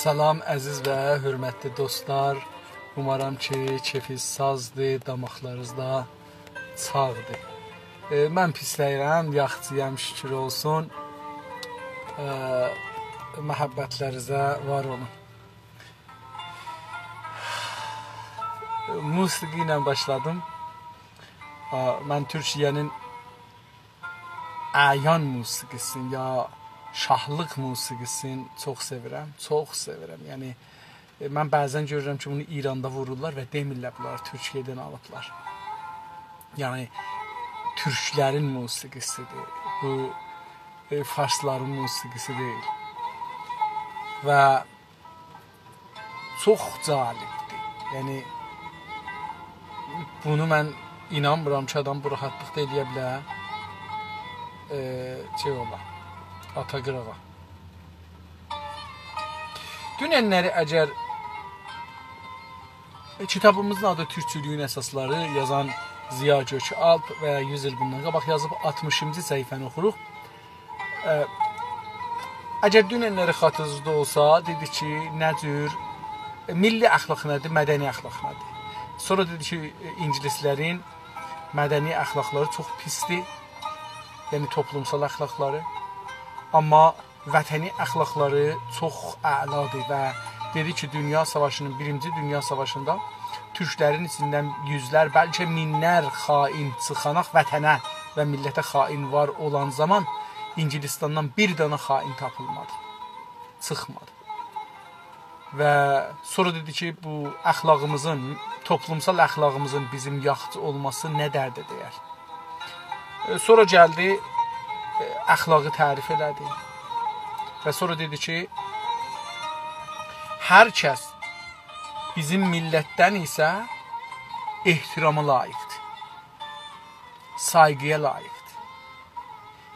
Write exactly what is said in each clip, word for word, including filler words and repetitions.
سلام، عزیز و حؤرمتلی دوستلار. اومارام کی، کئفینیز سازدیر، داماقلارینیز دا چاغدیر. ائ، من پیس دئییلم، یاخچی‌یام، شوکور اولسون. ائ، محبتلرینیزه وار اولون. موسیقی ایله باشلادیم. آ، من تورکیه‌نین اعیان موسیقی‌سینی یا شاهلیق موسیقی‌سینی چوخ سئویرم، چوخ سئویرم. یعنی، ائ، من بعضا گؤرورم کی، بونو ایراندا وورورلار و دئمیرلر بونلار تورکیه‌دن آلیبلار. یعنی، تورکلرین موسیقی‌سیدیر. بو، ائ، فارسلارین موسیقی‌سی دئییل. و چوخ جالبدیر. یعنی، بونو من اینانمیرام کی، آدام بو راحتلیقدا ائلیه بیلر. ائ، شئی اولا، آتا قیراغا. دوننلری اگر، ائ، کیتابیمیزین آدی تورکچولویون اساسلاری، یازان ضیا گؤک‌آلپ و یوز ایل بوندان قاباق یازیب، آلتمیشینجی صفحه‌نی اوخوروق. ائ، اگر دوننلری خاطرینیزدا اولسا، دئدی کی، نه جور، ائ، میللی اخلاق نه‌دیر، مدنی اخلاق نه‌دیر؟ سونرا دئدی کی، ائ، اینگیلیسلرین مدنی اخلاقلاری چوخ پیسدیر، یعنی توپلومسال اخلاقلاری. آمما وطنی اخلاقلاری چوخ اعلادیر و دئدی کی، دونیا ساواشینین، بیرینجی دونیا ساواشیندا تورکلرین ایچیندن یوزلر، بلکه مینلر خائن چیخاناق وطنه و میللته خائن وار اولان زامان اینگیلیستاندان بیر دنه خائن تاپیلمادی، چیخمادی. و سونرا دئدی کی، بو اخلاقیمیزین، توپلومسال اخلاقیمیزین بیزیم یاخچی اولماسی نه درده دَیر؟ ائ، سونرا گلدی، ائ، اخلاقی تعریف ائله‌دی. و سونرا دئدی کی، هر کس بیزیم میللتدن ایسه احتراما لایقدیر، سایغی‌یا لایقدیر.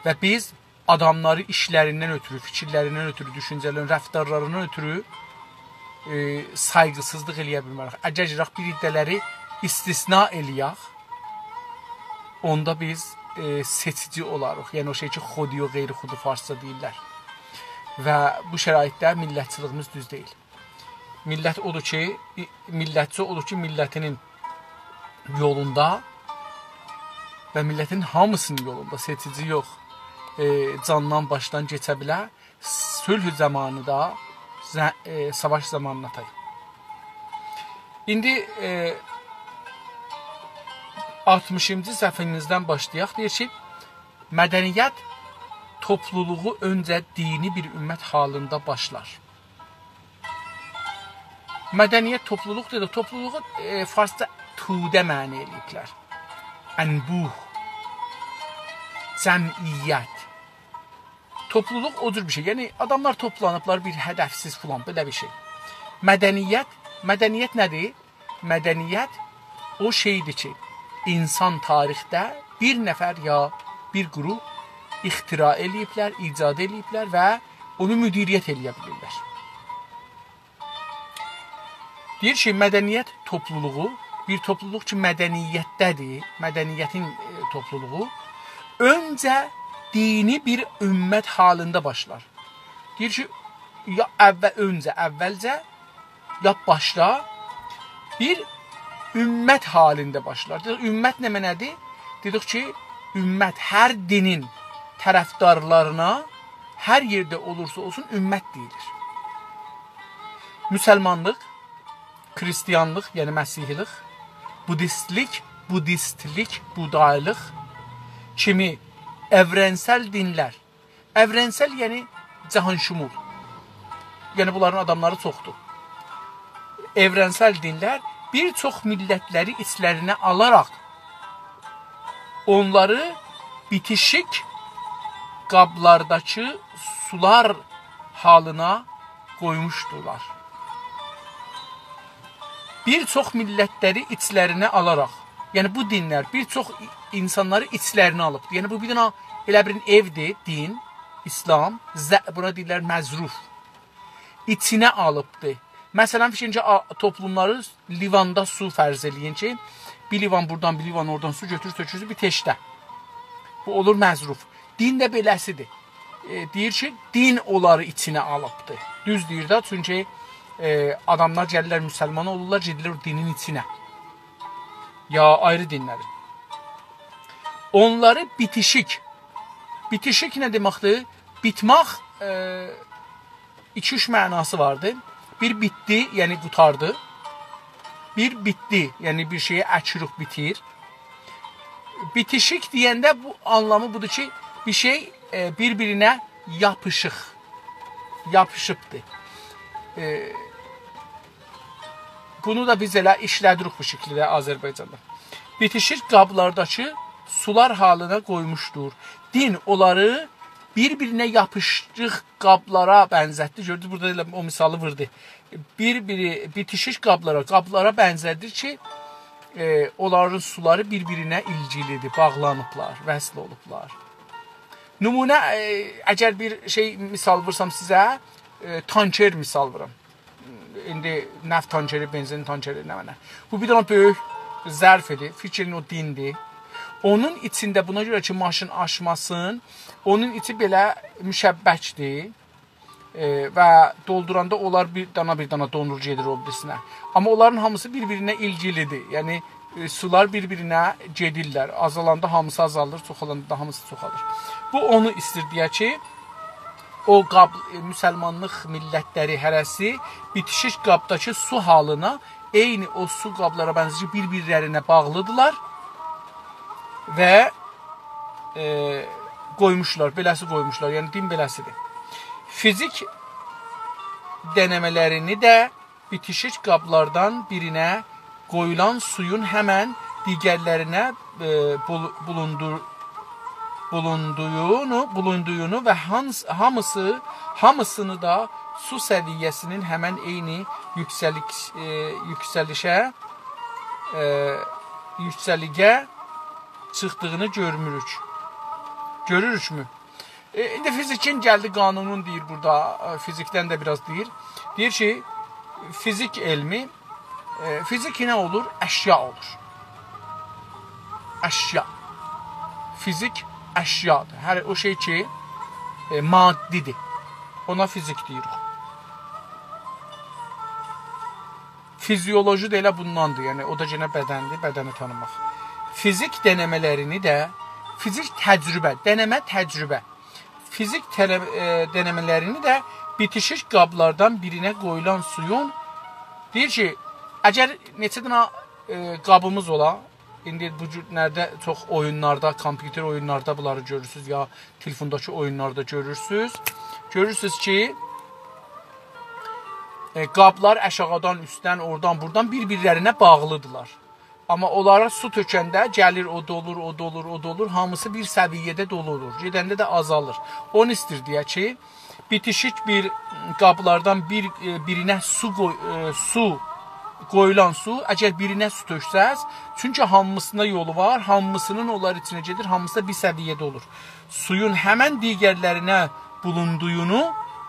و بیز آداملاری ایشلریندن اؤترو، فیکیرلریندن اؤترو، دوشونجه‌لریندن، رفتارلاریندان اؤترو، ائ، سایغیسیزلیق ائلیه بیلمه‌ریک. اگر گیرک بیر عده‌لری استثنا ائلیک، اوندا بیز، ائ، سئچیجی اولاریق. یعنی او شئی کی، خودی و غیر خودی فارسجا دئییرلر. و بو شرایطده میللتچیلیگیمیز دوز دئییل. میللت اودور کی، ای-، میللتچی اودور کی، میللتینین یولوندا و میللتین هامیسینین یولوندا، سئچیجی یوخ، ائ، جاندان باشدان کئچه بیله، صلح زامانی دا، ز-، ائ، ساواش زامانینا تای. ایندی، ائ، آلتمیشینجی صفحه‌میزدن باشلایاق. دئییر کی، مدنیت توپلولوغو اؤنجه دینی بیر امت حالیندا باشلار. مدنیت توپلولوق دئدی، توپلولوغو، ائ، فارسجا توده معنا ائله‌ییبلر. انبوه، جمعیت. توپلولوق او جور بیر شئی. یعنی، آداملار توپلانیبلار، بیر هدفسیز فلان، بئله بیر شئی. مدنیت، مدنیت نه‌دیر؟ مدنیت او شئیدیر کی، اینسان تاریخده بیر نفر یا بیر گروپ اختراع ائله‌ییبلر، ایجاد ائله‌ییبلر و اونو مدیریت ائله‌یه بیلیرلر. دئییر کی، مدنیت توپلولوغو، بیر توپلولوق کی، مدنیتده‌دیر، مدنیتین، ائ، توپلولوغو، اؤنجه دینی بیر امت حالیندا باشلار. دئییر کی، یا اول-، اؤنجه، اولجه، یا باشدا بیر امت حالیندا باشلار. دئدیک، امت نه معنادیر؟ دئدیک کی، امت هر دینین طرفدارلارینا هر یئرده اولورسا اولسون امت دئییلیر. مسلمانلیق، خریستیانلیق، یعنی مسیحی‌لیک، بودیستلیک، بودیستلیک، بودایلیق کیمی ائورنسل دینلر، ائورنسل، یعنی جهان‌شمول، یعنی بونلارین آداملاری چوخدور. ائورنسل دینلر بیر چوخ میللتلری ایچلرینه آلاراق اونلاری بیتیشیک قابلارداکی سولار حالینا قویموشدولار. بیر چوخ میللتلری ایچلرینه آلاراق، یعنی بو دینلر بیر چوخ ای-، اینسانلاری ایچلرینه آلیبدیر. یعنی بو بیر دنه ائله بیر ائودیر، دین، ایسلام، ز-، بونا دئییرلر مظروف. ایچینه آلیبدیر. مثلا، فیکرین کی، آ-، توپلوملاری لیواندا سو فرض ائله‌یین کی، بیر لیوان بورادان، بیر لیوان اورادان سو گؤتورور، تؤکورسون بیر تئشده. بو اولور مظروف. دین ده بئله‌سیدیر. ائ، دئییر کی، دین اونلاری ایچینه آلیبدیر. دوز دئییر ده، چونکی، ائ، آداملار گلیرلر، مسلمان اولورلار، گئدیرلر او دینین ایچینه. یا آیری دینلری. اونلاری بیتیشیک. بیتیشیک نه دئمکدیر؟ بیتمک، ائ، ایکی-اوچ معناسی واردی. بیر بیتدی، یعنی قوتاردی. بیر بیتدی، یعنی بیر شئیی اکیریک، بیتیر. بیتیشیک دئینده بو آنلامی بودور کی، بیر شئی، ائ، بیر-بیرینه یاپیشیق، یاپیشیبدیر. ائ، بونو دا بیز ائله ایشله‌دیریک بو شکیلده آذربایجاندا. بیتیشیک قابلارداکی سولار حالینا قویموشدور. دین اونلاری بیر-بیرینه یاپیشیق قابلارا بنزتدی. گؤردونوز، بورادا ائله او مثالی ووردو. بیر-بیری بیتیشیک قابلارا، قابلارا بنزتدیر کی، ائ، اونلارین سولاری بیر-بیرینه ایلگیلیدیر، باغلانیبلار، وصل اولوبلار. نمونه، ائ، اگر بیر شئی مثال وورسام سیزه، ائ، تانکر مثال وورام. ایندی نفت تانکری، بنزین تانکری، نه منه. بو بیر دنه بؤیوک ظرف ایدی. فیکر ائله‌یین او دیندیر. اونون ایچینده بونا گؤره کی، ماشین آشماسین، اونون ایچی بئله مشبکدیر. ائ، و دولدوراندا اونلار بیر دانا بیر دانا دونور گئدیر او بیریسینه. آمما اونلارین هامیسی بیر-بیرینه ایلگیلیدیر. یعنی، ائ، سولار بیر-بیرینه گئدیرلر. آزالاندا هامیسی آزالیر، چوخالاندا دا هامیسی چوخالیر. بو اونو ایستیر دئیه کی، او قاب، ائ، مسلمانلیق میللتلری هره‌سی بیتیشیک قابداکی سو حالینا، عینی او سو قابلارا بنزیر کی، بیر-بیرلرینه باغلیدیرلار و، ائ، قویموشلار، بئله‌سی قویموشلار. یعنی دین بئله‌سیدیر. فیزیک دئنه‌مه‌لرینی ده بیتیشیک قابلاردان بیرینه قویولان سویون همن دیگرلرینه، ائ، بول، بولوندور، بولوندویونو، بولوندویونو و هانس، هامیسی، هامیسینی دا سو سویه‌سینین همن عینی یوکسلیک، ائ، یوکسلیشه، ائ، یوکسلیگه چیخدیغینی گؤرموروک. گؤروروکمو؟ ائ، ایندی فیزیکین گلدی قانونون دئییر بورادا، ائ، فیزیکدن ده بیر آز دئییر. دئییر کی، فیزیک علمی، ائ، فیزیک نه اولور؟ اشیا اولور. اشیا. فیزیک اشیادیر. هر او شئی کی، ائ، مادی‌دیر. اونا فیزیک دئییریک. فیزیولوژی ده ائله بونداندیر. یعنی، او دا یئنه بدندیر، بدنی تانیماق. فیزیک دئنه‌مه‌لرینی ده، فیزیک تجربه، دئنه‌مه تجربه. فیزیک تله، ائ، دئنه‌مه‌لرینی ده بیتیشیک قابلاردان بیرینه قویولان سویون، دئییر کی، اگر نئچه دنه، ائ، قابیمیز اولا، ایندی بو گونلرده چوخ اویونلاردا، کامپیوتر اویونلاردا بونلاری گؤرورسونوز، یا تلفونداکی اویونلاردا گؤرورسونوز. گؤرورسونوز کی، ائ، قابلار آشاغیدان، اوستدن، اورادان، بورادان بیر-بیرلرینه باغلیدیرلار. آمما اونلارا سو تؤکنده گلیر، او دولور، او دولور، او دولور، هامیسی بیر سویه‌ده دولور. گئدنده ده آزالیر. اونو ایستیر دئیه کی، بیتیشیک بیر قابلاردان بیر، ائ، بیرینه سو قوی، ائ، سو قویولان سو، اگر بیرینه سو تؤکسز، چونکی هامیسیندا یولو وار، هامیسینین اونلار ایچینه گئدیر، هامیسی دا بیر سویه‌ده اولور. سویون همن دیگرلرینه بولوندویونو،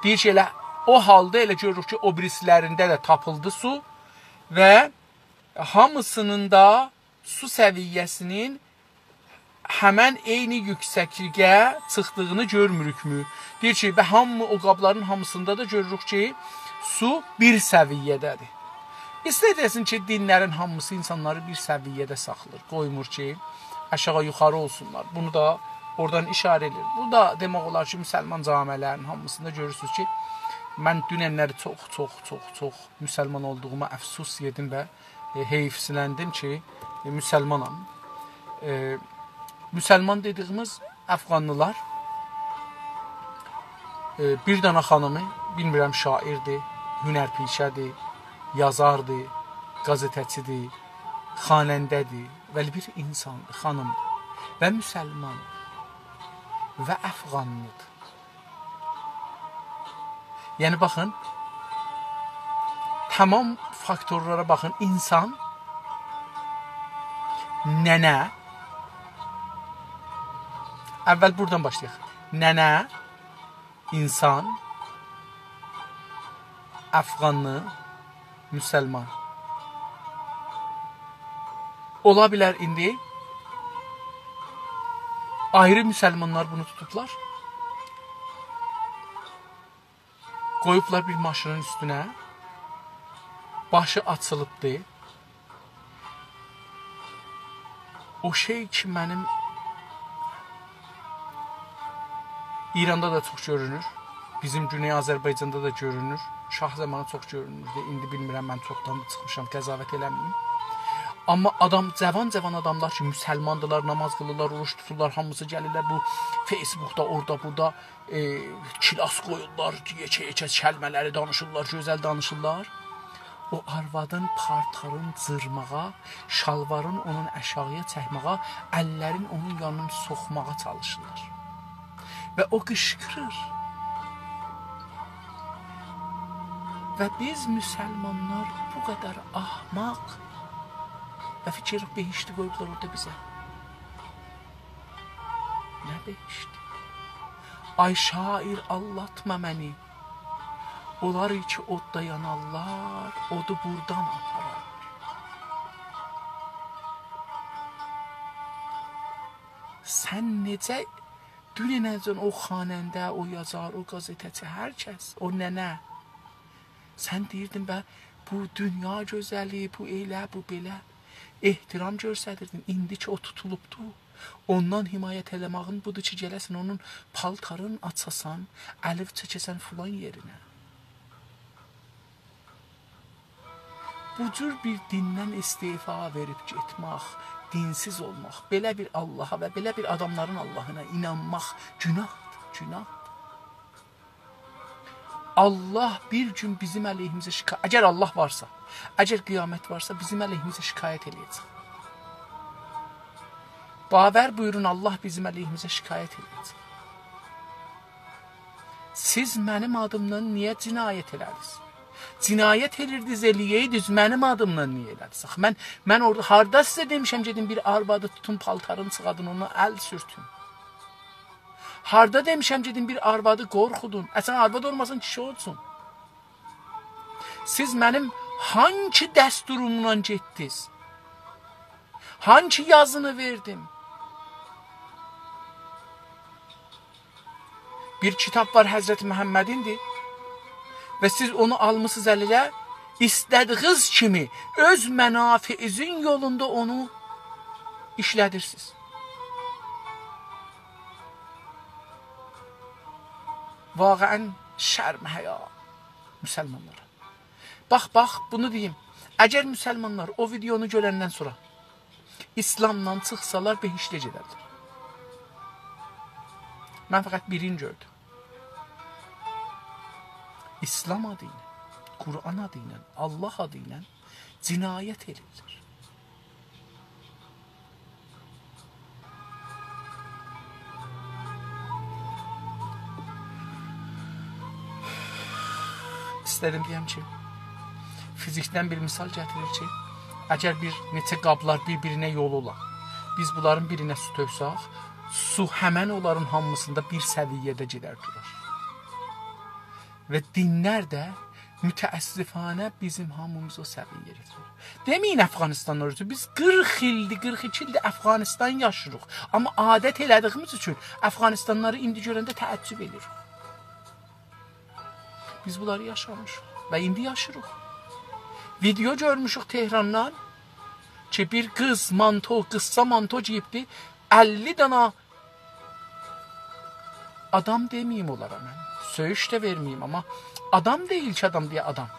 دئییر کی، ائله او حالدا ائله گؤروروک کی، او بیریسیلرینده ده تاپیلدی سو و هامیسینین دا سو سویه‌سینین همن عینی یوکسکلیگه چیخدیغینی گؤرموروکمو؟ دئییر کی، و هامی، او قابلارین هامیسیندا دا گؤروروک کی، سو بیر سویه‌ده‌دیر. ایستر دئسین کی، دینلرین هامیسی اینسانلاری بیر سویه‌ده ساخلاییر، قویمور کی، آشاغی یوخاری اولسونلار. بونو دا اورادان ایشاره ائدیر. بو دا دئمک اولار کی، مسلمان جامعه‌لرینین هامیسیندا گؤرورسونوز کی، من دوننلری چوخ، چوخ، چوخ، چوخ مسلمان اولدوغوما افسوس یئدیم و ائ، حیفسیلندیم کی، ائ، مسلمانام. ائ، مسلمان دئدیگیمیز افغانلیلار، ائ، بیر دنه خانیمی، بیلمیرم، شاعیردیر، هنرپیشه‌دیر، یازاردیر، قزئته‌چیدیر، خواننده‌دیر، ولی بیر اینساندیر، خانیمدیر و مسلماندیر و افغانلیدیر. یعنی، باخین، تمام فاکتورلارا باخین. اینسان، ننه، اول بورادان باشلایاق. ننه، اینسان، افغانلی، مسلمان. اولا بیلر ایندی آیری مسلمانلار بونو توتوبلار. قویوبلار بیر ماشینین اوستونه. باشی آچیلیبدی. او شئی کی، منیم ایراندا دا چوخ گؤرونور. بیزیم گونئی آذربایجاندا دا گؤرونور. شاه زامانی چوخ گؤرونوردو. ایندی بیلمیرم، من چوخدان چیخمیشام، قضاوت ائله‌مه‌ییم. آمما آدام، جاوان-جاوان آداملار کی، مسلماندیلار، ناماز قیلیرلار، اوروج توتورلار، هامیسی گلیرلر بو فیس‌بوکدا، اورادا، بورادا، ائ، کلاس قویورلار، یئکه-یئکه کلمه‌لری دانیشیرلار، گؤزل دانیشیرلار. او آروادین پالتارین جیرماغا، شالوارین اونون آشاغییا چکمه‌یه، اللرین اونون یانین سوخماغا چالیشیرلار. و او قیشقیریر. و بیز مسلمانلار بو قدر احمق و فیکیر بهشتی قویوبلار اورادا بیزه. نه بهشتی؟ آی شاعر، آللاتما منی. اونلار کی اوددا یانارلار، اودو بوردان آپارار. سن نئجه دوننه‌جن او خواننده، او یازار، او قزئته‌چی، هر کس، او ننه. سن دئییردین، به، بو دونیا گؤزلی، بو ائله، بو بئله. احترام گؤستریردین. ایندی کی او توتولوبدو، اوندان حمایت ائله‌مه‌یین بودور کی، گله‌سن اونون پالتارین آچاسان، الیوی چکه‌سن فلان یئرینه. بو جور بیر دیندن استعفا وئریب گئتمک، دینسیز اولماق، بئله بیر آللاها و بئله بیر آداملارین آللاهینا اینانماق گوناهدیر، گوناهدیر. آللاه بیر گون بیزیم علیهیمیزه شکا-، اگر آللاه وارسا، اگر قیامت وارسا، بیزیم علیهیمیزه شکایت ائله‌یه‌جک. باور بویورون، آللاه بیزیم علیهیمیزه شکایت ائله‌یه‌جک. سیز منیم آدیمدان نییه جنایت ائله‌دینیز؟ جنایت ائلیردینیز، ائله‌یه‌یدینیز، منیم آدیمدان نییه ائله‌دینیز؟ آخی من، من اورادا هاردا سیزه دئمیشم، گئدین بیر آروادی توتون، پالتارینی چیخادین، اونا ال سورتون؟ هاردا دئمیشم، گئدین بیر آروادی قورخودون؟ اصلاً آرواد اولماسین، کیشی اولسون. سیز منیم هانگی دستوروملا گئتدینیز؟ هانگی یازینی وئردیم؟ بیر کیتاب وار حضرت محمدیندیر و سیز اونو آلمیسینیز الیزه، ایسته‌دیگینیز کیمی اؤز منافعینیزین یولوندا اونو ایشله‌دیرسینیز. واقعاً شرم حیا مسلمانلارا. باخ، باخ، بونو دئییم. اگر مسلمانلار او ویدئونو گؤرندن سونرا اسلامدان چیخسالار، بهشته گئدرلر. من فقط بیرینی گؤردوم. اسلام آدی ایله، قرآن آدی ایله، آللاه آدی ایله جنایت ائدیرلر. ایسته‌دیم دئیم کی، فیزیکدن بیر مثال گتیریر کی، اگر بیر نئچه قابلار بیر-بیرینه یولو اولا، بیز بونلارین بیرینه سو تؤکسک، سو همن اونلارین هامیسیندا بیر سویه‌ده گئدر دورار. و دینلر ده متأسفانه بیزیم هامیمیزی او سویه‌یه گتیریر. دئمه‌یین افغانستانلار اوچون. بیز قیرخ ایلدیر، قیرخ ایکی ایلدیر افغانستان یاشیریق. آمما عادت ائله‌دیگیمیز اوچون افغانستانلیلاری ایندی گؤرنده تعجب ائدیریک. بیز بونلاری یاشامیشیق و ایندی یاشیریق. ویدئو گؤرموشوک تهراندان کی، بیر قیز مانتو، قیسسا مانتو گئییبدی. اللی دانا آدام دئمه‌ییم اونلارا من. سؤیوش ده وئرمه‌ییم، آمما آدام دئییل کی، آدام دئیه آدام.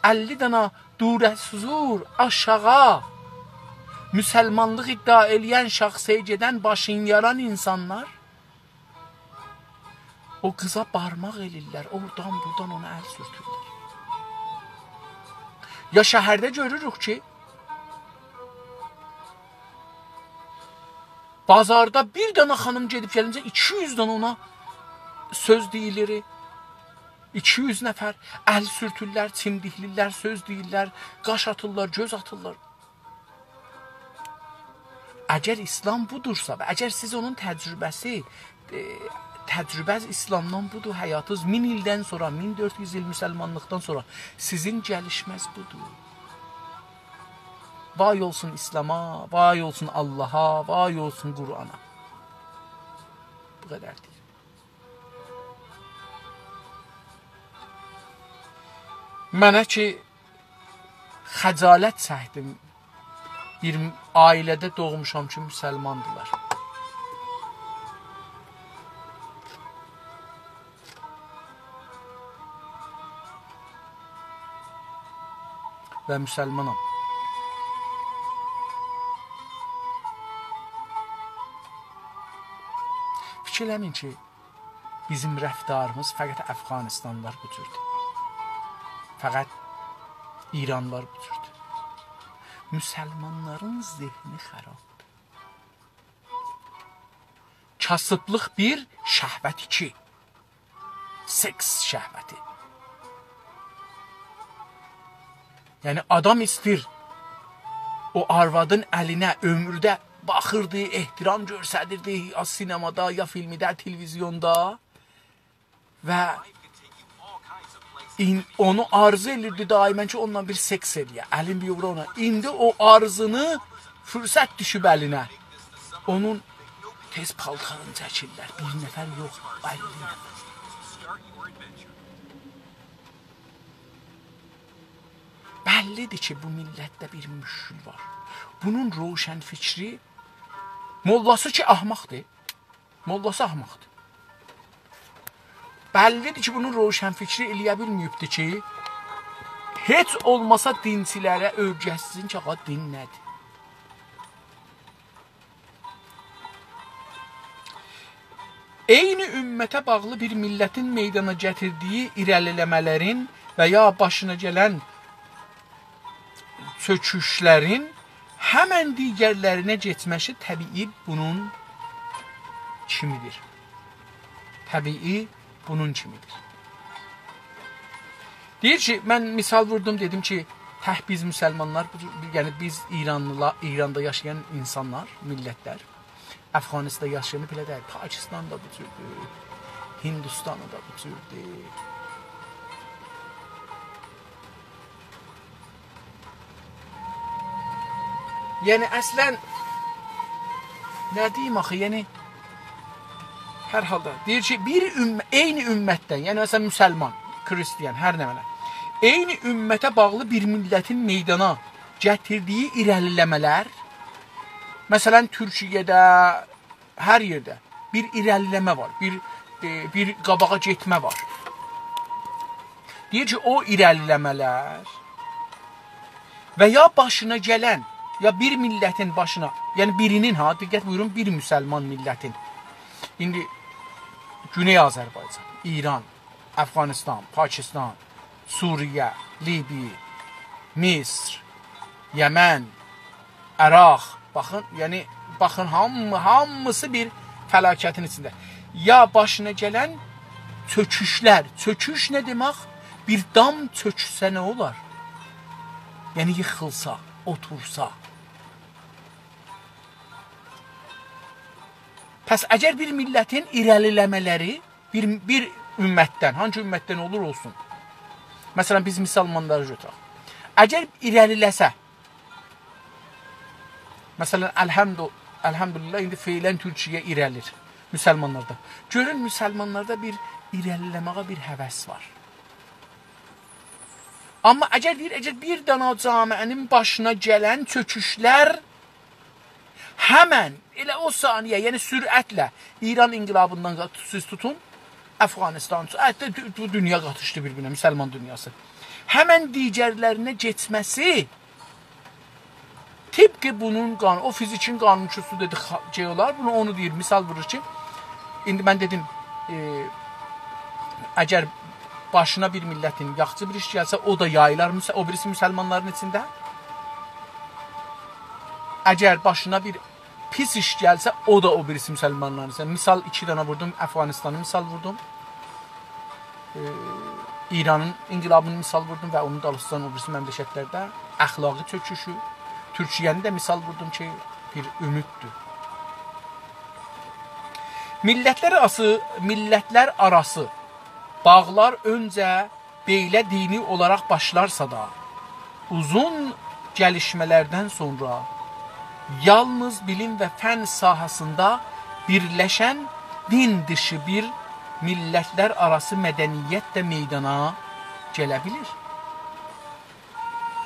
اللی دانا دوره‌سوزور، آشاغی، مسلمانلیق ادعا ائله‌ین شخصه گئدن، باشین یاران اینسانلار او قیزا بارماق ائله‌ییرلر، اورادان، بورادان اونا ال سورتورلر. یا شهرده گؤروروک کی، بازاردا بیر دانا خانیم گئدیب گلینجه ایکی یوز دانا اونا سؤز دئییلیر. ایکی یوز نفر ال سورتورلر، چیمدیکلیرلر، سؤز دئییرلر، قاش آتیرلار، گؤز آتیرلار. اگر اسلام بودورسا و اگر سیز اونون تجربه‌سی، ائ، تجربه‌ز اسلامدان بودور، حیاتینیز مین ایلدن سونرا، مین دؤرد یوز ایل مسلمانلیقدان سونرا سیزین گلیشمه‌ز بودور. وای اولسون اسلاما، وای اولسون آللاها، وای اولسون قرآنا. بو قدر دئییرم. منه کی، خجالت چکدیم. بیر عائله‌ده دوغموشام کی، مسلماندیلار. و مسلمانام. فیکیر ائله‌مه‌یین کی، بیزیم رفتاریمیز فقط افغانستانلیلار بو جوردور. فقط ایرانلیلار بو جوردور. مسلمانلارین ذهنی خرابدیر. کاسیبلیق بیر، شهوت ایکی. سکس شهوتی. یعنی آدام ایستیر او آروادین الینه عؤمورده باخیردی، احترام گؤستریردی، یا سینمادا، یا فیلمده، تلویزیوندا. و این، اونو آرزو ائدیردی دائما کی، اونونلا بیر سکس ائله‌یه. الین بیر وورا اونا. ایندی او آرزونو، فرصت دوشوب الینه، اونون تئز پالتارینی چکیرلر. بیر نفر یوخ، اللی نفر. بللی‌دیر کی، بو میللتده بیر مشکل وار. بونون روشنفکری، موللاسی کی، احمقدیر. موللاسی احمقدیر. بللی‌دیر کی، بونون روشنفکری ائله‌یه بیلمه‌ییبدیر کی، هئچ اولماسا دینچیلره اؤیرتسین کی، آغا، دین نه‌دیر؟ عینی امته باغلی بیر میللتین میدانا گتیردیگی ایره‌لیله‌مه‌لرین و یا باشینا گلن چؤکوشلرین همن دیگرلرینه کئچمه‌سی طبیعی بونون کیمی‌دیر. طبیعی بونون کیمی‌دیر. دئییر کی، من مثال ووردوم، دئدیم کی، تک بیز مسلمانلار، بو جور، یعنی بیز ایرانلیلار، ایراندا یاشایان اینسانلار، میللتلر، افغانستاندا یاشایان بئله دئییل، پاکستان دا بو جوردور، هندوستان دا بو جوردور. یعنی، اصلا، نه دئییم آخی، یعنی، هر حالدا، دئییر کی، بیر امه-، عینی امتدن، یعنی، مثلا، مسلمان، کریستیان، هر نمنه، عینی امته باغلی بیر میللتین میدانا گتیردیگی ایره‌لیله‌مه‌لر، مثلا، تورکیه‌ده، هر یئرده بیر ایره‌لیله‌مه وار، بیر، ائ، بیر قاباغا گئتمه وار. دئییر کی، او ایره‌لیله‌مه‌لر و یا باشینا گلن، یا بیر میللتین باشینا، یعنی بیرینین ها، دقت بویورون، بیر مسلمان میللتین. ایندی گونئی آذربایجان، ایران، افغانستان، پاکستان، سوریه، لیبی، مصر، یمن، عراق، باخین، یعنی، باخین، هامی-، هامیسی بیر فلاکتین ایچینده. یا باشینا گلن چؤکوشلر. چؤکوش نه دئمک؟ بیر دام چؤکسه نه اولار؟ یعنی، ییخیلسا، اوتورسا. پس اگر بیر میللتین ایره‌لیله‌مه‌لری بیر، بیر امتدن، هانسی امتدن اولور اولسون. مثلا، بیز مسلمانلاری گؤتورک. اگر ایره‌لیله‌سه، مثلا، الحمد-، الحمدلله، ایندی فعلا تورکیه ایره‌لیر مسلمانلاردا. گؤرون، مسلمانلاردا بیر ایره‌لیله‌مه‌یه بیر هوس وار. آمما اگر دئییر، اگر بیر دانا جامعه‌نین باشینا گلن چؤکوشلر همن، ائله او ثانیه، یعنی سرعتله ایران انقلابیندان قات-، سیز توتون، افغانستان، حتی دو-، بو دونیا قاتیشدی بیر-بیرینه، مسلمان دونیاسی. همن دیگرلرینه کئچمه‌سی طبق بونون قان-، او فیزیکین قانونچوسو دئدی، خا-، شئی اولار، بونو اونو دئییر، مثال وورور کی، ایندی من دئدیم، ائ، اگر باشینا بیر میللتین یاخشی بیر ایش گلسه، او دا یاییلار مس-، او بیریسی مسلمانلارین ایچینده. اگر باشینا بیر پیس ایش گلسه، او دا او بیریسی مسلمانلارین ایچینده. مثال، ایکی دنه ووردوم، افغانستانی مثال ووردوم. ائ، ایرانین انقلابینی مثال ووردوم و اونون دالیسیجان او بیریسی مملکتلرده اخلاقی چؤکوشو. تورکیه‌نی ده مثال ووردوم کی، بیر اومیددور. میللتلر آراسی، میللتلر آراسی باغلار اؤنجه بئله دینی اولاراق باشلارسا دا، اوزون گلیشمه‌لردن سونرا یالنیز بیلیم و فن ساحه‌سینده بیرلشن دین دیشی بیر میللتلر آراسی مدنیت ده میدانا گله بیلیر.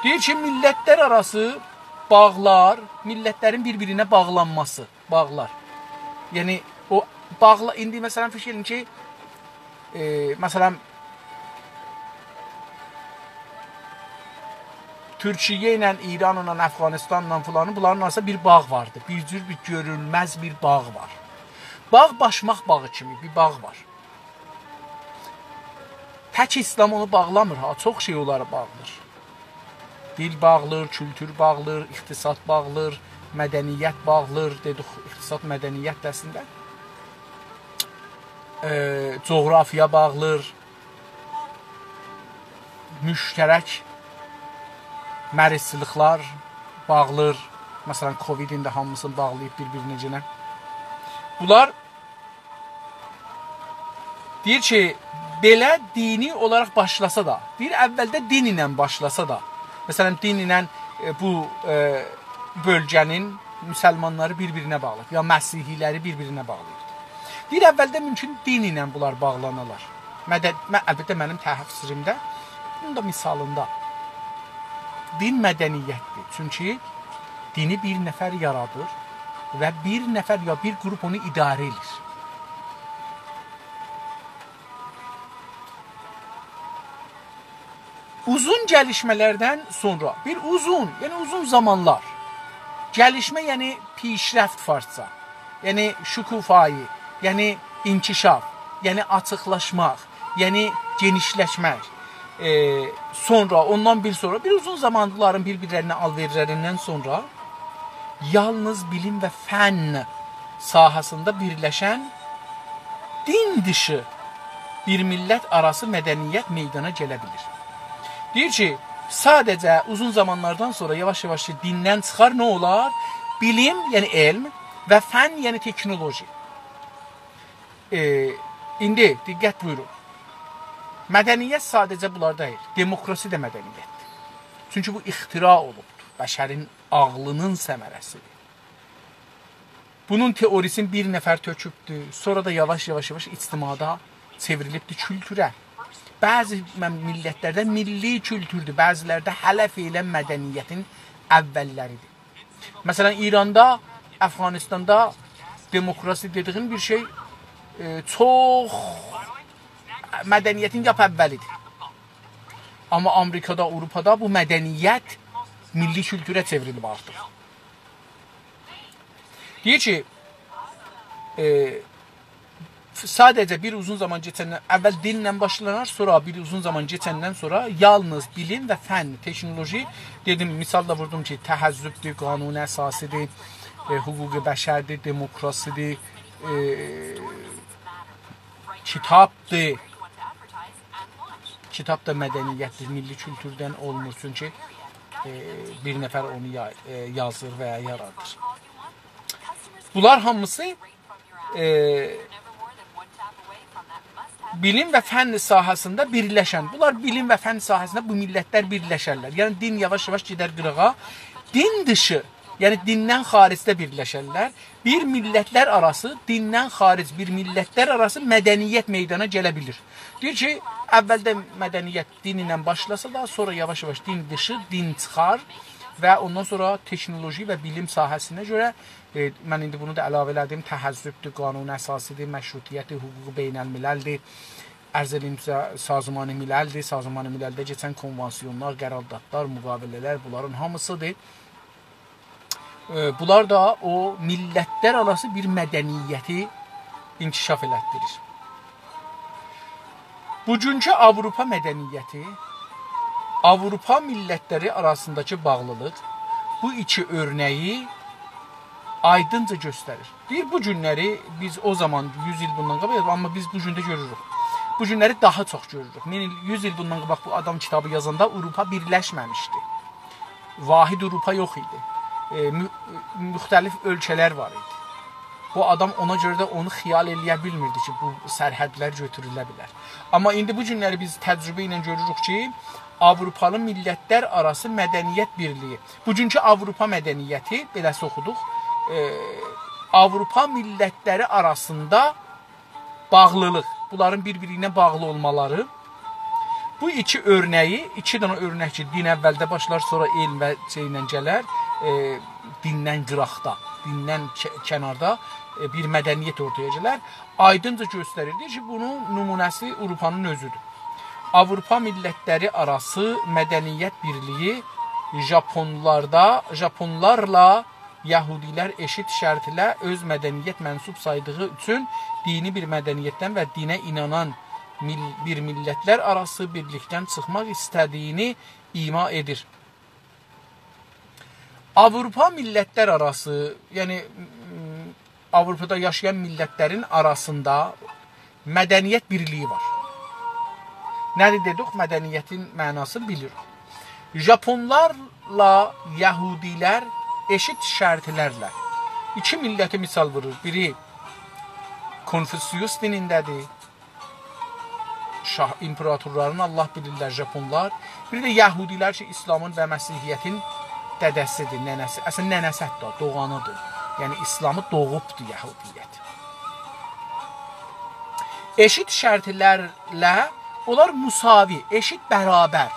دئییر کی، میللتلر آراسی باغلار، میللتلرین بیر-بیرینه باغلانماسی، باغلار. یعنی، او باغلا-، ایندی، مثلا، فیکیر ائدین کی، ائ، مثلا، تورکیه ایله، ایرانلا، افغانستانلا فلانی، بونلارین آراسیندا بیر باغ واردی. بیر جور بیر گؤرونمز بیر باغ وار. باغ باشماق باغی کیمی بیر باغ وار. تک ایسلام اونو باغلامیر ها، چوخ شئی اونلاری باغلیر. دیل باغلیر، کولتور باغلیر، اقتصاد باغلیر، مدنیت باغلیر. دئدیک، اقتصاد، مدنیت ده اصلینده. ائ، جغرافیا باغلیر، مشترک مریضچیلیقلار باغلیر. مثلا، کووید ایندی هامیسینی باغلاییب بیر-بیرینه گئنه. بونلار دئییر کی، بئله دینی اولاراق باشلاسا دا، دئییر، اولده دین ایله باشلاسا دا، مثلا، دین ایله، ائ، بو، ائ، بؤلگه‌نین مسلمانلاری بیر-بیرینه باغلاییب، یا مسیحی‌لری بیر-بیرینه باغلاییب. دئییر، اولده مومکون دین ایله بونلار باغلانالار. مده-، مه-، البته، منیم تفسیریمده، بونون دا مثالیندا، دین مدنیتدیر. چونکی دینی بیر نفر یارادیر و بیر نفر یا بیر گروپ اونو اداره ائدیر. اوزون گلیشمه‌لردن سونرا، بیر اوزون، یعنی اوزون زامانلار. گلیشمه، یعنی پیشرفت فارسجا. یعنی شکوفایی، یعنی انکشاف، یعنی آچیقلاشماق، یعنی گئنیشلشمک. ائ، سونرا، اوندان بیر سونرا، بیر اوزون زامانلارین بیر-بیرلرینه آل‌وئرلریندن سونرا یالنیز بیلیم و فن ساحه‌سینده بیرلشن دین دیشی بیر میللت آراسی مدنیت میدانا گله بیلیر. دئییر کی، ساده‌جه اوزون زامانلاردان سونرا یاواش-یاواش کی، دیندن چیخار، نه اولار؟ بیلیم، یعنی علم، و فن، یعنی تکنولوژی. ائ، ایندی دقت بویورون. مدنیت ساده‌جه بونلار دئییل، دموکراسی ده مدنیتدیر. چونکی بو اختراع اولوبدور، بشرین عاغلینین ثمره‌سیدیر. بونون تئوریسینی بیر نفر تؤکوبدور، سونرا دا یاواش-یاواش-یاواش اجتماعدا چئوریلیبدیر کولتوره. بعضی مم-، میللتلرده میللی کولتوردور، بعضی‌لرده هله فعلا مدنیتین اوللریدیر. مثلا، ایراندا، افغانستاندا دموکراسی دئدیگین بیر شئی، ائ، چوخ مدنیتین لاپ اولیدیر. آمما آمریکادا، آوروپادا بو مدنیت میللی کولتوره چئوریلیب آرتیق. دئییر کی، ائ، ساده‌جه بیر اوزون زامان کئچندن، اول دینله باشلانار، سونرا بیر اوزون زامان کئچندن سونرا یالنیز بیلیم و فن، تکنولوژی، دئدیم، مثال دا ووردوم کی، تهذبدور، قانون اساسی‌دیر، ائ، حقوق بشردیر، دموکراسی‌دیر، ائ، کیتابدیر. کیتاب دا مدنیتدیر، میللی کولتوردن اولمور، چونکی، ائ، بیر نفر اونو یا-، ائ، یازیر و یا یارادیر. بونلار هامیسی، ائ، بیلیم و فن ساحه‌سینده بیرلشن، بونلار بیلیم و فن ساحه‌سینده بو میللتلر بیرلشرلر. یعنی دین یاواش-یاواش گئدر قیراغا. دین دیشی، یعنی دیندن خارجده بیرلشرلر. بیر میللتلر آراسی، دیندن خارج بیر میللتلر آراسی مدنیت میدانا گله بیلیر. دئییر کی، اولده مدنیت دین ایله باشلاسا دا، سونرا یاواش-یاواش دین دیشی، دین چیخار و اوندان سونرا تکنولوژی و بیلیم ساحه‌سینه گؤره، ائ، من ایندی بونو دا علاوه ائله‌دیم، تهذبدور، قانون اساسی‌دیر، مشروطیتدیر، حقوق بین‌الملل‌دیر، عرض ائله‌ییم سیزه، سازمان ملل‌دیر، سازمان ملل‌ده کئچن کنوانسیونلار، قراردادلار، مقاوله‌لر، بونلارین هامیسی‌دیر. ائ، بونلار دا او میللتلر آراسی بیر مدنیتی انکشاف ائلتدیریر. بوگونکو آوروپا مدنیتی، آوروپا میللتلری آراسینداکی باغلیلیق بو ایکی اؤرنگی آیدینجا گؤستریر. دئییر، بو گونلری بیز او زامان یوز ایل بوندان قاباق، آمما بیز بو گون ده گؤروروک. بو گونلری داها چوخ گؤروروک. مین ایل، یوز ایل بوندان قاباق بو آدام کیتابی یازاندا آوروپا بیرلشمه‌میشدی. واحد آوروپا یوخ ایدی. ائ، مو-، مختلف اؤلکه‌لر وار ایدی. بو آدام اونا گؤره ده اونو خیال ائله‌یه بیلمیردی کی، بو سرحدلر گؤتوروله بیلر. آمما ایندی بو گونلری بیز تجربه ایله گؤروروک کی، آوروپالی میللتلر آراسی مدنیت بیرلیگی. بوگونکو آوروپا مدنیتی، بئله‌سی اوخودوق، ائ، آوروپا میللتلری آراسیندا باغلیلیق، بونلارین بیر-بیرینه باغلی اولمالاری بو ایکی اؤرنه‌یی، ایکی دنه اؤرنک کی، دین اولده باشلار، سونرا علم و شئیله گلر، ائ، دیندن قیراقدا، دیندن ک-، کناردا، ائ، بیر مدنیت اورتایا گلر. آیدینجا گؤستریر. دئییر کی، بونون نمونه‌سی آوروپانین اؤزودور. آوروپا میللتلری آراسی مدنیت بیرلیگی ژاپونلاردا، ژاپونلارلا یهودی‌لر ائشیت شرطله اؤز مدنیت منسوب سایدیغی اوچون دینی بیر مدنیتدن و دینه اینانان میل-، بیر میللتلر آراسی بیرلیکدن چیخماق ایسته‌دیگینی ایما ائدیر. آوروپا میللتلر آراسی، یعنی، م، آوروپادا یاشایان میللتلرین آراسیندا مدنیت بیرلیگی وار. نه‌دیر دئدیک؟ مدنیتین معناسینی بیلیریک. ژاپونلارلا یهودی‌لر ائشیت شرطلرله. ایکی میللتی مثال وورور. بیری کنفوسیوس دینینده‌دیر. شاه، ایمپراتورلارین الله بیلیرلر ژاپونلار. بیر ده یهودی‌لر کی، ایسلامین و مسیحیتین دده‌سیدیر، ننه‌سی. اصلینده ننه‌سی حتی، دوغانیدیر. یعنی ایسلامی دوغوبدور یهودیت. ائشیت شرطلرله اونلار مساوی، ائشیت برابر،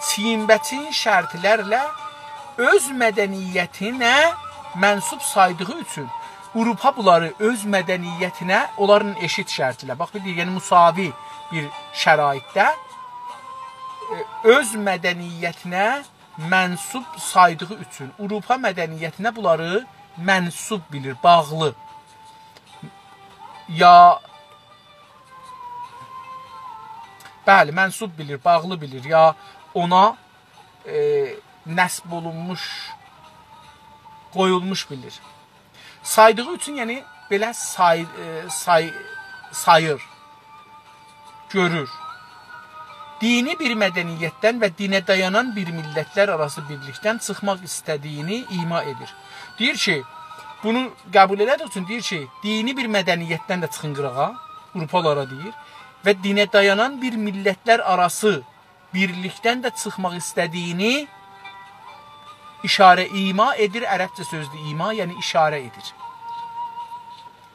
چیگین‌به‌چیگین شرطلرله اؤز مدنیتینه منسوب سایدیغی اوچون آوروپا بونلاری اؤز مدنیتینه، اونلارین ائشیت شرطله، باخ، بیر دئییر، یعنی مساوی بیر شرایطده، ائ، اؤز مدنیتینه منسوب سایدیغی اوچون آوروپا مدنیتینه بونلاری منسوب بیلیر، باغلی. یا، بلی، منسوب بیلیر، باغلی بیلیر، یا اونا، ائ، نصب اولونموش، قویولموش بیلیر. سایدیغی اوچون، یعنی، بئله سای-، ائ، سای-، ساییر، گؤرور. دینی بیر مدنیتدن و دینه دایانان بیر میللتلر آراسی بیرلیکدن چیخماق ایسته‌دیگینی ایما ائدیر. دئییر کی، بونو قبول ائله‌دیگی اوچون دئییر کی، دینی بیر مدنیتدن ده چیخین قیراغا، آوروپالارا دئییر، و دینه دایانان بیر میللتلر آراسی بیرلیکدن ده چیخماق ایسته‌دیگینی اشاره، ایما ائدیر، عربجه سؤزدور ایما، یعنی اشاره ائدیر.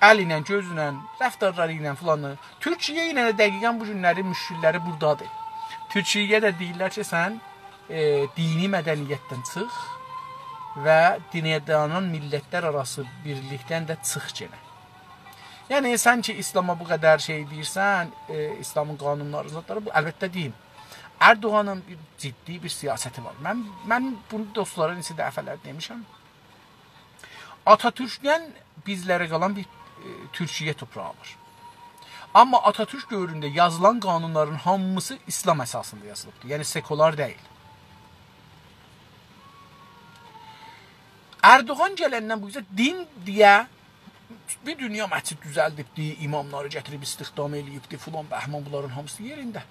ال ایله، گؤز ایله، رفتارلاری ایله فلانی. تورکیه ایله ده دقیقاً بو گونلری مشکللری بورادادیر. تورکیه‌یه ده دئییرلر کی، سن، ائ، دینی مدنیتدن چیخ و دینه دایانان میللتلر آراسی بیرلیکدن ده چیخ گئنه. یعنی، سن کی، ایسلاما بو قدر شئی دئییرسن، ائ، ایسلامین قانونلاری، زادلاری، بو، البته دئییم، اردوغانین بیر جدی بیر سیاستی وار. من، من بونو دوستلارا نئچه دفعه‌لر دئمیشم. آتاتورکدن بیزلره قالان بیر، ائ، تورکیه توپراغی وار. آمما آتاتورک دؤورونده یازیلان قانونلارین هامیسی ایسلام اساسیندا یازیلیبدیر. یعنی، سکولار دئییل. اردوغان گلندن بو اوزه دین دئیه بیر دونیا مسجد دوزلدیبدی، اماملاری گتیریب استخدام ائله‌ییبدی، فلان بهمان، بونلارین هامیسی یئرینده.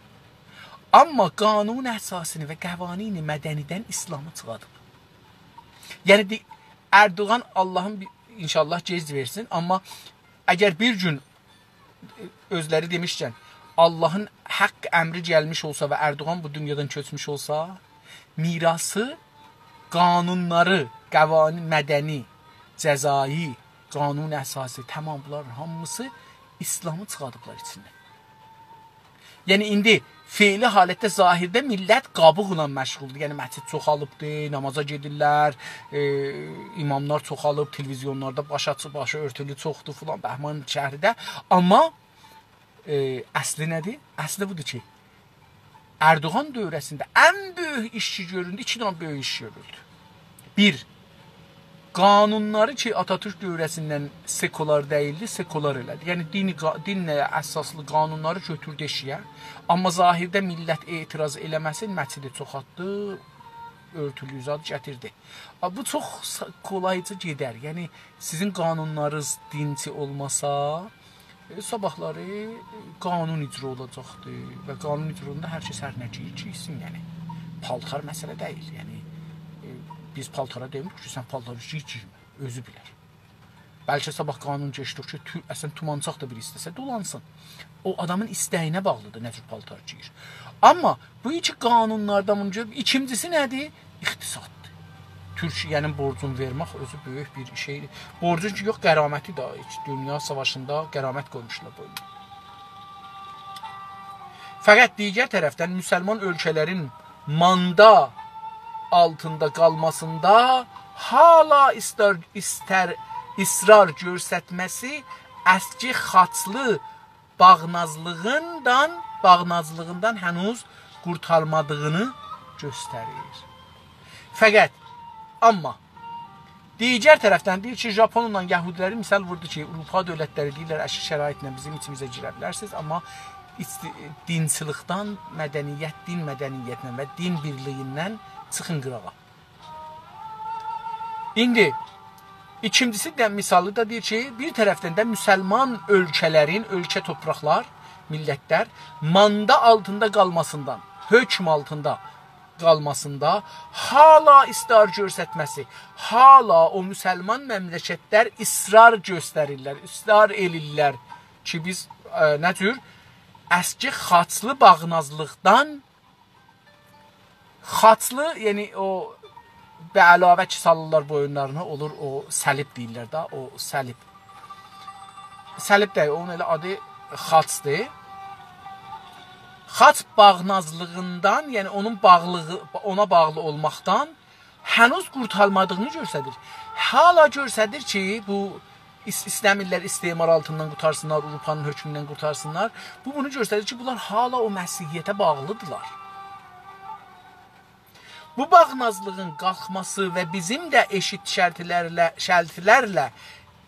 آمما قانون اساسینی و قوانین مدنی‌دن ایسلامی چیخاردیب. یعنی، دئ-، اردوغان، اللهین بیر، ان‌شاءالله گئج وئرسین، آمما اگر بیر گون اؤزلری دئمیشکن، اللهین حق امری گلمیش اولسا و اردوغان بو دونیادان کؤچموش اولسا، میراثی، قانونلاری، قوانین مدنی، جزایی، قانون اساسی، تمام بونلارین هامیسی ایسلامی چیخاردیبلار ایچیندن. یعنی، ایندی فعلی حالتده، ظاهرده میللت قابیقلا مشغولدور. یعنی، مسجد چوخالیبدی، نامازا گئدیرلر، ائ، اماملار چوخالیب، تلویزیونلاردا باش آچیق، باشی اؤرتولو چوخدور فلان، بهمان شهرده. آمما، ائ، اصلی نه‌دیر؟ اصلی بودور کی، اردوغان دؤوره‌سینده ان بؤیوک ایش کی گؤروندو، ایکی دنه بؤیوک ایش گؤرولدو. بیر، قانونلاری کی، آتاتورک دؤوره‌سیندن سکولار دئییلدی، سکولار ائله‌دی. یعنی، دینی قا-، دینله اساسلی قانونلاری گؤتوردو ائشیگه. آمما ظاهرده میللت اعتراض ائله‌مه‌سین، مسجدی چوخالتدی، اؤرتولو زاد گتیردی. آ، بو چوخ سا-، قولایجا گئدر. یعنی، سیزین قانونلارینیز دینچی اولماسا، ائ، صاباحلاری، ائ، قانون اجرا اولاجاقدیر و قانون اجرا اولاندا هر کس هر نه گئییر، گئیسین، یعنی. پالتار مسئله دئییل، یعنی، ائ، بیز پالتارا دئمیریک کی، سن پالتاری گئی، گئیمه، اؤزو بیلر. بلکه صاباح قانون کئچدیک کی، تو-، اصلاً تومانچاق دا بیری ایسته‌سه دولانسین. او آدامین ایسته‌یینه باغلیدیر، نه جور پالتار گئییر. آمما بو ایکی قانونلاردان بونو گؤروب، ایکینجیسی نه‌دیر؟ اقتصاددیر. تورکیه‌نین بورجونو وئرمک اؤزو بؤیوک بیر شئیدیر. بورجون کی، یوخ، غرامتی ده هئچ دونیا ساواشیندا غرامت قویموشلار بوینونا. فقط دیگر طرفدن مسلمان اؤلکه‌لرین ماندا آلتیندا قالماسیندا حالا ایستر، ایستر، اصرار گؤسترمه‌سی اسکی خاچلی باغنازلیغیندان، باغنازلیغیندان هنوز قورتارمادیغینی گؤستریر. فقط، آمما دیگر طرفدن دئییر کی، ژاپونلا یهودی‌لری مثال ووردو کی، آوروپا دؤولتلری دئییرلر، اشی شرایطله بیزیم ایچیمیزه گیره بیلرسینیز، آمما ایچ-، دینچیلیکدن، مدنیت، دین مدنیتیندن و دین بیرلیگیندن چیخین قیراغا. ایندی ایکینجیسی ده، مثالی دا دئییر کی، بیر طرفدن ده مسلمان اؤلکه‌لرین، اؤلکه، تورپاقلار، میللتلر ماندا آلتیندا قالماسیندان، حکم آلتیندا قالماسیندا حالا اصرار گؤسترمه‌سی، حالا او مسلمان مملکتلر اصرار گؤستریرلر، اصرار ائلیرلر کی، بیز، ائ، نه جور اسکی خاچلی باغنازلیقدان، خاچلی، یعنی او به علاوه کی، سالیرلار بویونلارینا، اولور او صلیب دئییرلر ده، او صلیب. صلیب دئییل، اونون ائله آدی خاچدیر. خاچ باغنازلیغیندان، یعنی اونون باغلیغی، اونا باغلی اولماقدان هنوز قورتارمادیغینی گؤستریر. حالا گؤستریر کی، بو ایس-، ایسته‌میرلر استعمار آلتیندان قورتارسینلار، آوروپانین حکموندن قورتارسینلار. بو بونو گؤستریر کی، بونلار حالا او مسیحیته باغلیدیرلار. بو باغنازلیغین قالخماسی و بیزیم ده ائشیت شرطلرله، شرطلرله،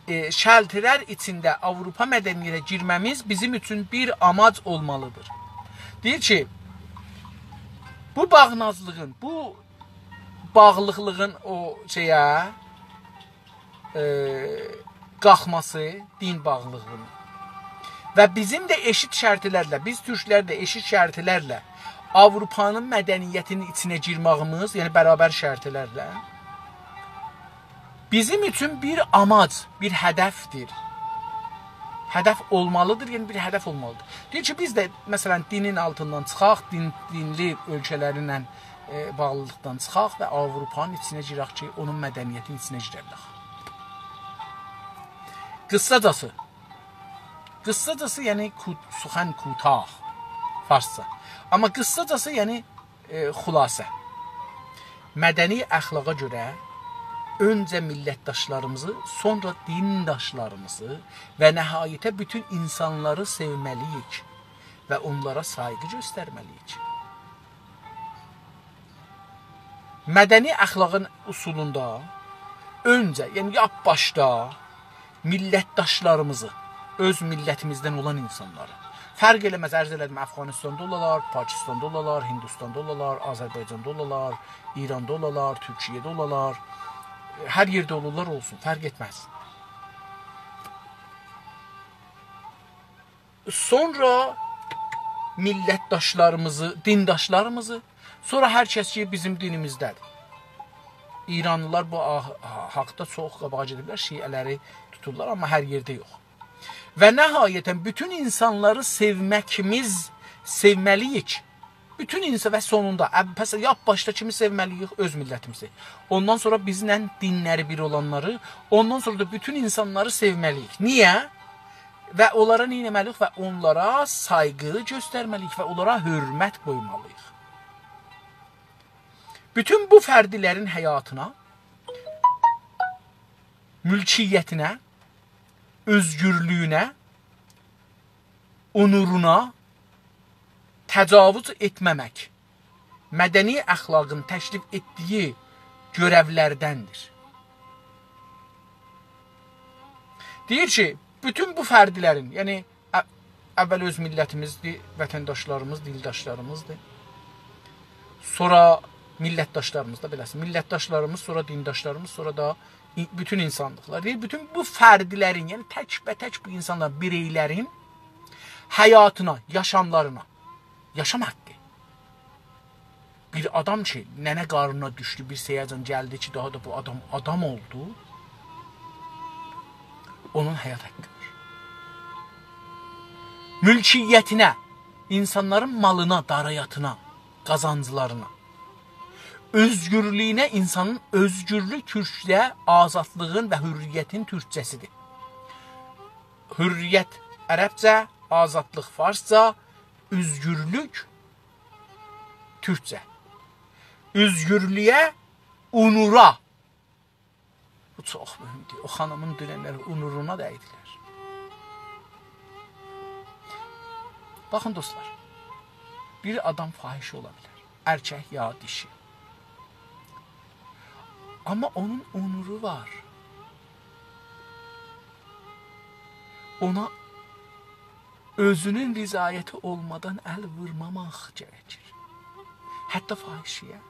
ائ، شرطلر ایچینده آوروپا مدنیته گیرمه‌میز بیزیم اوچون بیر آماج اولمالیدیر. دئییر کی، بو باغنازلیغین، بو باغلیلیغین او شئیه، ائ، قالخماسی، دین باغلیلیغینین و بیزیم ده ائشیت شرطلرله، بیز تورکلر ده ائشیت شرطلرله آوروپانین مدنیتینین ایچینه گیرمه‌ییمیز، یعنی برابر شرطلرله، بیزیم اوچون بیر آماج، بیر هدفدیر. هدف اولمالیدیر، یعنی بیر هدف اولمالیدیر. دئییر کی، بیز ده، مثلا، دینین آلتیندان چیخاق، دین، دینلی اؤلکه‌لرله، ائ، باغلیلیقدان چیخاق و آوروپانین ایچینه گیرک کی، اونون مدنیتینین ایچینه گیره بیلک. قیساجاسی، قیساجاسی، یعنی کو-، سخن کوتاه، فارسجا. آمما قیساجاسی، یعنی، ائ، خلاصه. مدنی اخلاقا گؤره اؤنجه میللتداشلاریمیزی، سونرا دینداشلاریمیزی و نهایته بوتون اینسانلاری سئومه‌لی‌ییک و اونلارا سایغی گؤسترمه‌لی‌ییک. مدنی اخلاقین اصولوندا اؤنجه، یعنی لاپ باشدا میللتداشلاریمیزی، اؤز میللتیمیزدن اولان اینسانلاری، فرق ائله‌مز، عرض ائله‌دیم، افغانستاندا اولالار، پاکستاندا اولالار، هندوستاندا اولالار، آذربایجاندا اولالار، ایراندا اولالار، تورکیه‌ده اولالار، هر یئرده اولورلار اولسون، فرق ائتمز. سونرا میللتداشلاریمیزی، دینداشلاریمیزی، سونرا هر کس کی، بیزیم دینیمیزده‌دیر. ایرانلیلار بو آ-، حاقدا چوخ قاباغا گئدیبلر، شیعه‌لری توتورلار، آمما هر یئرده یوخ. و نهایتا بوتون اینسانلاری سئومکیمیز، سئومه‌لی‌ییک. بوتون اینسان و سونوندا، ا-، پس لاپ باشدا کیمی سئومه‌لی‌ییک؟ اؤز میللتیمیزی. اوندان سونرا بیزله دینلری بیر اولانلاری، اوندان سونرا دا بوتون اینسانلاری سئومه‌لی‌ییک. نییه؟ و اونلارا نه ائتمه‌لی‌ییک؟ و اونلارا سایغی گؤسترمه‌لی‌ییک و اونلارا حؤرمت قویمالی‌ییق. بوتون بو فردلرین حیاتینا، مولکیتینه، اؤزگورلویونه، اونورونا تجاوز ائتمه‌مک مدنی اخلاقین تکلیف ائتدیگی گؤرئولردندیر. دئییر کی، بوتون بو فردلرین، یعنی ا-، اول اؤز میللتیمیزدیر، وطنداشلاریمیز، دیلداشلاریمیزدیر. سونرا میللتداشلاریمیز دا بئله‌سی. میللتداشلاریمیز، سونرا دینداشلاریمیز، سونرا دا ای-، بوتون اینسانلیقلار. دئییر، بوتون بو فردلرین، یعنی تک‌به‌تک بو اینسانلار، بیرئیلرین حیاتینا، یاشاملارینا، یاشام حاققی. بیر آدام کی، ننه قارنینا دوشدو، بیر سئیه‌جن گلدی کی، داها دا بو آدام آدام اولدو، اونون حیات حاققی وار. مولکیتینه، اینسانلارین مالینا، دارایاتینا، قازانجلارینا، اؤزگورلویونه، اینسانین اؤزگورلوک تورکجه آزادلیغین و حریتین تورکجه‌سیدیر. حریت عربجه، آزادلیق فارسجا، اؤزگورلوک، تورکجه. اؤزگورلویه، اونورا. بو چوخ مهمدور. او خانیمین دوننلری اونورونا دیدیلر. باخین دوستلار، بیر آدام فاحش اولا بیلر. ارکک یا دیشی. آمما اونون اونورو وار. اونا اؤزونون رضایتی اولمادان ال وورماماق گرکیر. حتی فاحشه‌یه.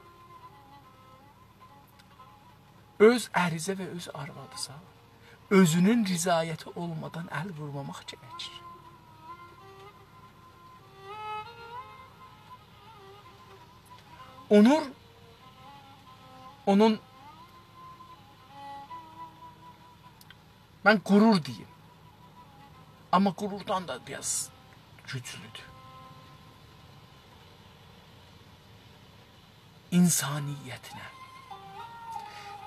اؤز اریزه و اؤز آروادیسا، اؤزونون رضایتی اولمادان ال وورماماق گرکیر. اونور، اونون، من غرور دئییم. آمما غروردان دا بیر آز گوجلودور. انسانیتینه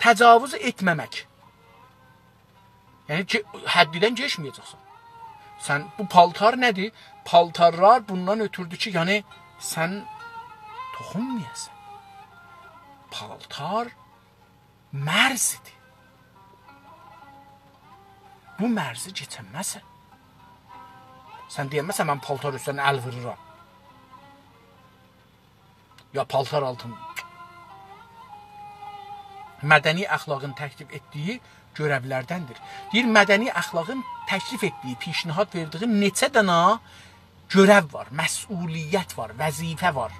تجاوز ائتمه‌مک. یعنی کی، حدیدن کئچمه‌یه‌جکسن. سن، بو پالتار نه‌دیر؟ پالتارلار بوندان اؤتوردو کی، یعنی سن توخونمایاسان. پالتار مرزیدیر. بو مرزی کئچنمزسن. سن دئیه‌نمزسن، «من پالتار اوستدن ال وورورام.» یا پالتار آلتین. مدنی اخلاقین تکلیف ائتدیگی گؤرئولردندیر. دئییر، مدنی اخلاقین تکلیف ائتدیگی، پیشنهاد وئردیگی نئچه دنه گؤرئو وار، مسئولیت وار، وظیفه وار.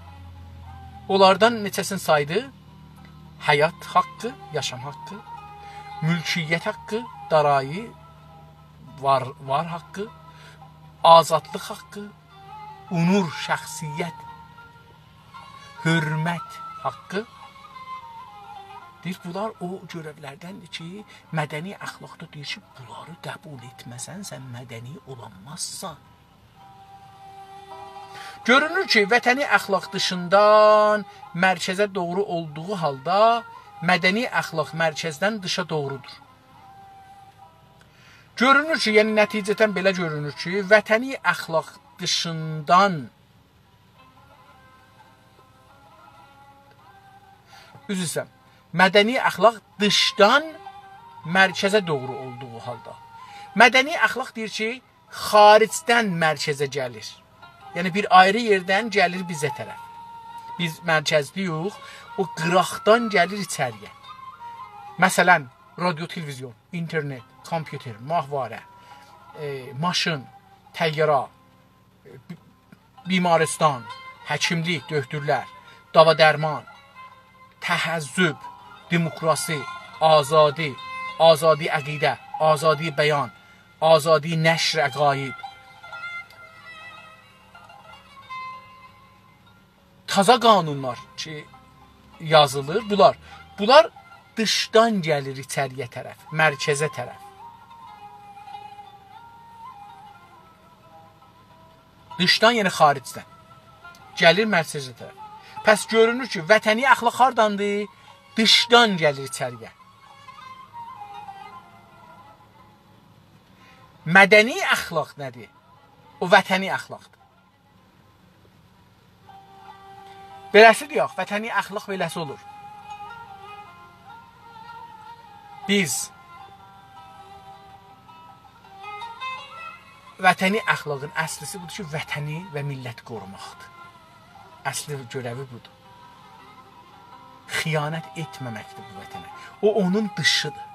اونلاردان نئچه‌سینی سایدی؟ حیات حاققی، یاشام حاققی، مولکیت حاققی، دارایی، وار، وار حاققی، آزادلیق حاققی، اونور، شخصیت، حرمت حاققی. دئییر، بونلار او گؤرئولردندیر کی، مدنی اخلاقدا دئییر کی، بونلاری قبول ائتمه‌سن، سن مدنی اولانمازسان. گؤرونور کی، وطنی اخلاق دیشیندان مرکزه دوغرو اولدوغو حالدا مدنی اخلاق مرکزدن دیشا دوغرودور. گؤرونور کی، یعنی نتیجه‌دن بئله گؤرونور کی، وطنی اخلاق دیشیندان، عذر ایسته‌ییرم، مدنی اخلاق دیشدان مرکزه دوغرو اولدوغو حالدا. مدنی اخلاق دئییر کی، خارجدن مرکزه گلیر. یعنی بیر آیری یئردن گلیر بیزه طرف. بیز مرکزده‌ییک، او قیراقدان گلیر ایچری‌یه. مثلا، رادیو، تلویزیون، اینترنت، کامپیوتر، ماهواره، ائ، ماشین، طیاره، ائ، بی-، بیمارستان، حکیملیک، دؤکتورلر، داوا درمان، تهذب، دموکراسی، آزادی، آزادی عقیده، آزادی بیان، آزادی نشر عقاید. تازا قانونلار کی، یازیلیر، بونلار، بونلار دیشدان گلیر ایچری‌یه طرف، مرکزه طرف. دیشدان، یعنی خارجدن. گلیر مرکزه طرف. پس گؤرونور کی، وطنی اخلاق هارداندیر؟ دیشدان گلیر ایچری‌یه. مدنی اخلاق نه‌دیر؟ او وطنی اخلاقدیر. بئله‌سی دئیک، وطنی اخلاق بئله‌سی اولور. بیز وطنی اخلاقین اصلی‌سی بودور کی، وطنی و میللتی قوروماقدیر. اصلی گؤرئوی بودور. خیانت ائتمه‌مکدیر بو وطنه. او، اونون دیشیدیر.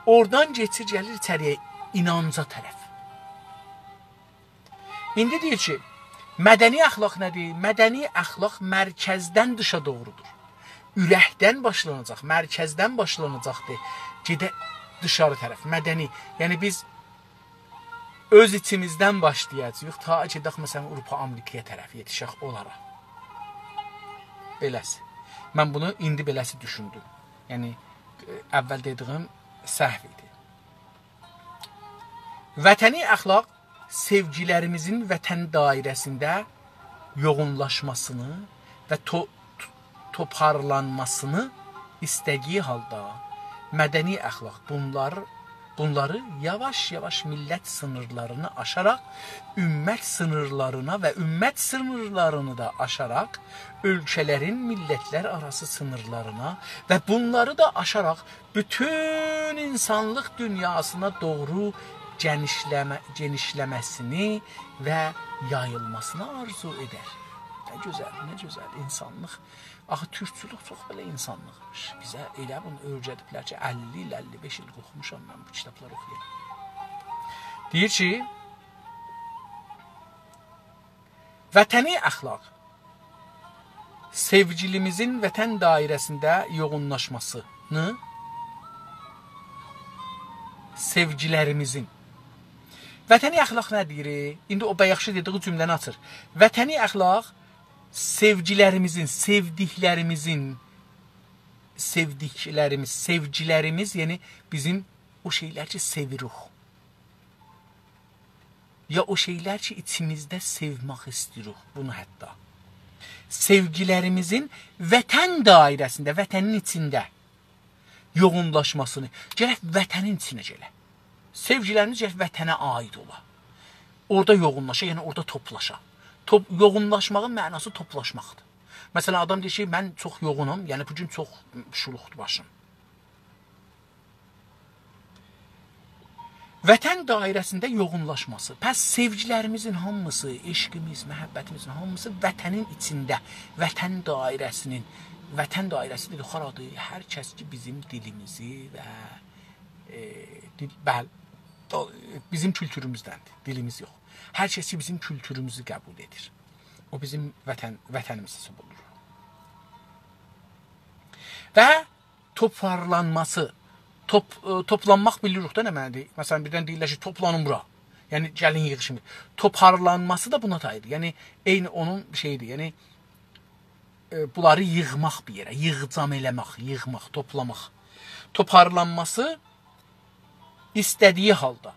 اورادان کئچیر، گلیر ایچری‌یه، اینانجا طرف. ایندی دئییر کی، مدنی اخلاق نه‌دیر؟ مدنی اخلاق مرکزدن دیشا دوغرودور. اورکدن باشلاناجاق، مرکزدن باشلاناجاقدیر. گئده دیشاری طرف، مدنی. یعنی بیز اؤز ایچیمیزدن باشلایاجاغیق، تا گئدک، مثلا، آوروپا، آمریکایا طرف یئتیشک اونلارا. بئله‌سی. من بونو ایندی بئله‌سی دوشوندوم. یعنی، ائ، اول دئدیگیم سهو ایدی. وطنی اخلاق سئوگیلریمیزین وطن دایره‌سینده یوغونلاشماسینی و تو-، تو-، توپارلانماسینی ایسته‌دیگی حالدا، مدنی اخلاق بونلار، بونلاری یاواش-یاواش میللت سینیرلارینی آشاراق، امت سینیرلارینا و امت سینیرلارینی دا آشاراق اؤلکه‌لرین میللتلر آراسی سینیرلارینا و بونلاری دا آشاراق بوتون اینسانلیق دونیاسینا دوغرو گئنیشله‌مه-، گئنیشله‌مه‌سینی و یاییلماسینی آرزو ائدر. نه گؤزل، نه گؤزل اینسانلیق. آخی تورکچولوک چوخ بئله اینسانلیقمیش. بیزه ائله بونو اؤیردیبلر کی، اللی ایل، اللی بئش ایل قورخموشام من بو کیتابلاری اوخویام. دئییر کی، وطنی اخلاق، سئوگیلیمیزین وطن دایره‌سینده یوغونلاشماسینی، سئوگیلریمیزین. وطنی اخلاق نه دئییر؟ ایندی او بایاقکی دئدیگی جمله‌نی آچیر. وطنی اخلاق سئوگیلریمیزین، سئودیکلریمیزین، سئودیکلریمیز، سئوگیلریمیز، یعنی بیزیم او شئیلر کی، سئویریک. یا او شئیلر کی، ایچیمیزده سئومک ایسته‌ییریک، بونو حتی. سئوگیلریمیزین وطن دایره‌سینده، وطنین ایچینده یوغونلاشماسینی، گرک وطنین ایچینه گله. سئوگیلریمیز گرک وطنه عایید اولا. اورادا یوغونلاشا، یعنی اورادا توپلاشا. توپ-، یوغونلاشماغین معناسی توپلاشماقدیر. مثلا، آدام دئییر کی، «من چوخ یوغونام، یعنی بو گون چوخ شولوقدور باشیم.» وطن دایره‌سینده یوغونلاشماسی. پس سئوگیلریمیزین هامیسی، عشقیمیز، محبتیمیزین هامیسی وطنین ایچینده، وطن دایره‌سینین، وطن دایره‌سی دئدیک، هارادیر؟ هر کس کی، بیزیم دیلیمیزی و، ائ، دیل، بلی، او، بیزیم کولتوروموزدندیر، دیلیمیز یوخ. هر کس کی، بیزیم کولتوروموزو قبول ائدیر. او بیزیم وطن، وطنیمیز حساب اولونور. و توپارلانماسی. توپ-، ائ، توپلانماق بیلیریک ده نه معنادیر؟ مثلا، بیردن دئییرلر کی، «توپلانین بورا.» یعنی، «گلین ییغیشین.» توپارلانماسی دا بونا داییدیر. یعنی، عینی اونون شئییدیر. یعنی، ائ، بونلاری ییغماق بیر یئره، ییغجام ائله‌مک، ییغماق، توپلاماق. توپارلانماسی ایسته‌دیگی حالدا.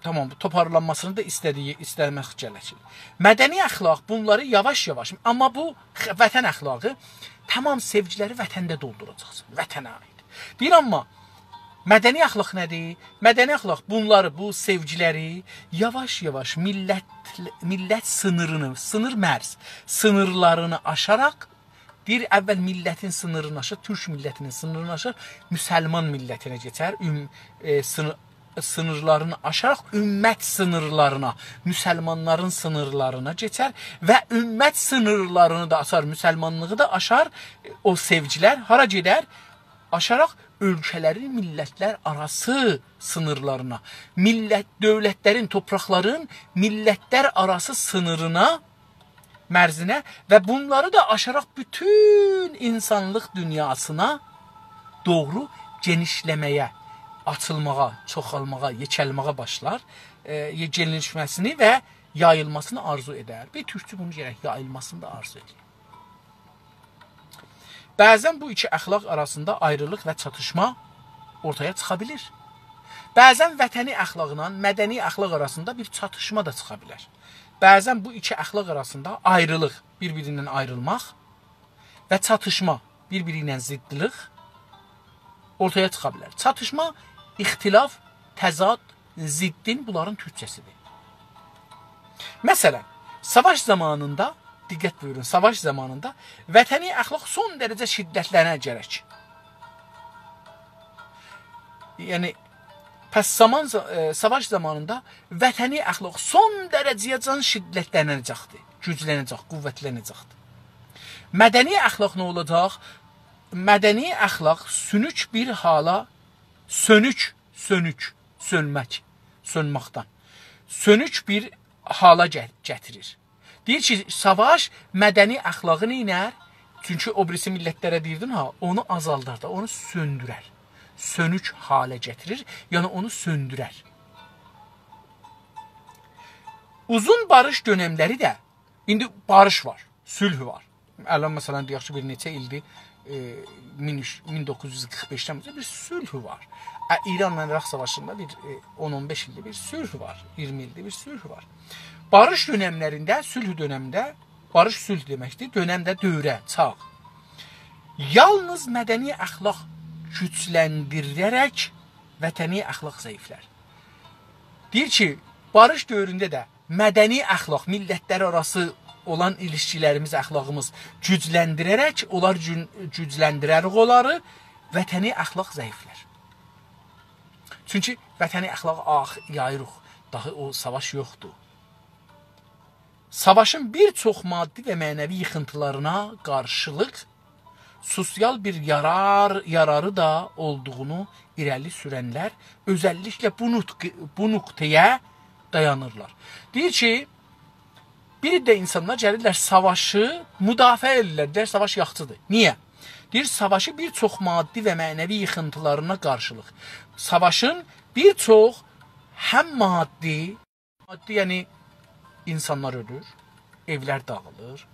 تامام، بو توپارلانماسینی دا ایسته‌دیگی، ایسته‌مک گرکیر. مدنی اخلاق بونلاری یاواش-یاواش، آمما بو خ-، وطن اخلاقی، تامام سئوگیلری وطنده دولدوراجاقسان، وطنه عایید. دئییر، آمما مدنی اخلاق نه‌دیر؟ مدنی اخلاق بونلاری، بو سئوگیلری یاواش-یاواش میللت، میللت سینیرینی، سینیر مرز، سینیرلارینی آشاراق دئییر، اول میللتین سینیرینی آشیر، تورک میللتینین سینیرینی آشیر، مسلمان میللتینه کئچر، اوم-، ائ، سینی-، سینیرلارینی آشاراق امت سینیرلارینا، مسلمانلارین سینیرلارینا کئچر و امت سینیرلارینی دا آشار، مسلمانلیغی دا آشار، او سئوگیلر هارا گئدر؟ آشاراق اؤلکه‌لرین، میللتلر آراسی سینیرلارینا، میللت، دؤولتلرین، توپراقلارین میللتلر آراسی سینیرینا، مرزینه و بونلاری دا آشاراق بوتون اینسانلیق دونیاسینا دوغرو گئنیشله‌مه‌یه، آچیلماغا، چوخالماغا، یئکلمه‌یه باشلار. ائ، یئ-، گئنیشمه‌سینی و یاییلماسینی آرزو ائدر. بیر تورکچو بونو گرک یاییلماسینی دا آرزو ائدیر. بعضا بو ایکی اخلاق آراسیندا آیریلیق و چاتیشما اورتایا چیخا بیلیر. بعضا وطنی اخلاقلا مدنی اخلاق آراسیندا بیر چاتیشما دا چیخا بیلر. بعضا بو ایکی اخلاق آراسیندا آیریلیق، بیر-بیریندن آیریلماق و چاتیشما، بیر-بیری ایله ضدلیق اورتایا چیخا بیلر. چاتیشما، اختلاف، تضاد، ضدین بونلارین تورکجه‌سیدیر. مثلا، ساواش زامانیندا، دقت بویورون، ساواش زامانیندا وطنی اخلاق سون درجه شدتلنه گرک. یعنی، پس زامان، ائ، ساواش زامانیندا وطنی اخلاق سون درجه‌یه‌جن شدتلنه‌جکدیر، گوجلنه‌جک، قوتلنه‌جکدیر. مدنی اخلاق نه اولاجاق؟ مدنی اخلاق سونوک بیر حالا، سونوک، سونوک، سونمک، سونماقدان. سونوک بیر حالا گه-، گتیریر. دئییر کی، ساواش مدنی اخلاقی نئینر؟ چونکی او بیریسی میللتلره دئییردین ها، اونو آزالدار دا، اونو سؤندورر. سؤنوک حاله گتیریر، یعنی اونو سؤندورر. اوزون باریش دؤنملری ده، ایندی باریش وار، صلح وار. الان، مثلا، دئیک کی، بیر نئچه ایلدیر، ائ، مین اوچ، مین دوققوز یوز قیرخ بئشدن بیر صلح وار. ا، ایرانلا عراق ساواشیندا بیر، ائ، اون اون بئش ایلدیر بیر صلح وار، اییرمی ایلدیر بیر صلح وار. باریش دؤنملرینده، صلح دؤنمینده، باریش صلح دئمکدیر، دؤنم ده دوره، چاغ. یالنیز مدنی اخلاق گوجلندیریله‌رک وطنی اخلاق ضعیفلر. دئییر کی، باریش دؤورونده ده مدنی اخلاق، میللتلر آراسی اولان ایلیشکیلریمیز، اخلاقیمیز گوجلندیره‌رک، اونلار گون-، گوجلندیره‌ریک اونلاری، وطنی اخلاق ضعیفلر. چونکی وطنی اخلاقی آخ، یاییریق، داها او ساواش یوخدور. ساواشین بیر چوخ مادی و معنوی ییخینتیلارینا قارشیلیق سوسیال بیر یارار، یاراری دا اولدوغونو ایره‌لی سورنلر اؤزللیکله بو نوتق-، بو نقطه‌یه دایانیرلار. دئییر کی، بیر ده اینسانلار گلیرلر، ساواشی مدافعه ائدیرلر، دئییر، ساواش یاخشیدیر. نییه؟ دئییر، ساواشی بیر چوخ مادی و معنوی ییخینتیلارینا قارشیلیق. ساواشین بیر چوخ هم مادی، مادی، یعنی اینسانلار اؤلور، ائولر داغیلیر،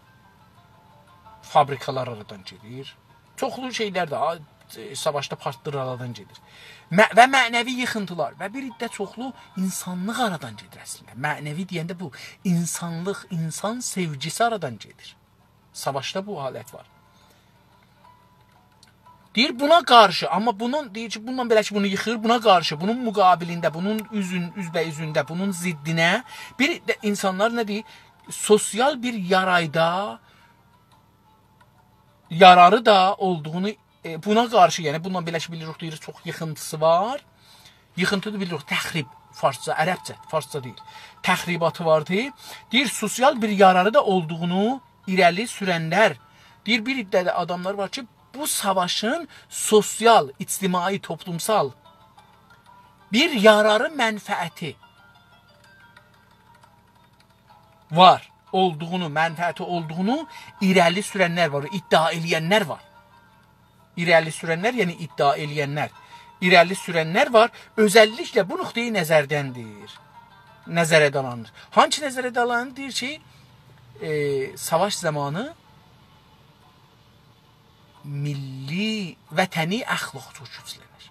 فابریکالار آرادان گئدیر. چوخلو شئیلر ده، آ، ائ، ساواشدا پارتلیر، آرادان گئدیر. مع-، و معنوی ییخینتیلار و بیر عده چوخلو اینسانلیق آرادان گئدیر اصلینده. معنوی دئینده بو، اینسانلیق، اینسان سئوگیسی آرادان گئدیر. ساواشدا بو حالت وار. دئییر، بونا قارشی، آمما بونون، دئییر کی، بونونلا بئله کی، بونو ییخیر، بونا قارشی، بونون مقابلینده، بونون اوزون، اوزبه‌اوزونده، بونون ضدینه بیر ده اینسانلار نه دئییر؟ سوسیال بیر یارایدا، یاراری دا اولدوغونو، ائ، بونا قارشی، یعنی بونونلا بئله کی، بیلیریک، دئییر، چوخ ییخینتیسی وار. ییخینتی دا بیلیریک، تخریب، فارسجا، عربجه، فارسجا دئییل. تخریباتی واردی. دئییر، سوسیال بیر یاراری دا اولدوغونو ایره‌لی سورنلر. دئییر، بیر عده ده آداملار وار کی، بو ساواشین سوسیال، اجتماعی، توپلومسال بیر یاراری، منفعتی وار اولدوغونو، منفعتی اولدوغونو ایره‌لی سورنلر وار، ادعا ائله‌ینلر وار. ایره‌لی سورنلر، یعنی ادعا ائله‌ینلر، ایره‌لی سورنلر وار. اؤزللیکله بو نقطه‌ی نظردندیر. نظره دالانیر. هانسی نظره دالانیر؟ دئییر کی، ائ، ساواش زامانی میللی، وطنی اخلاق چوخ گوجلنیر.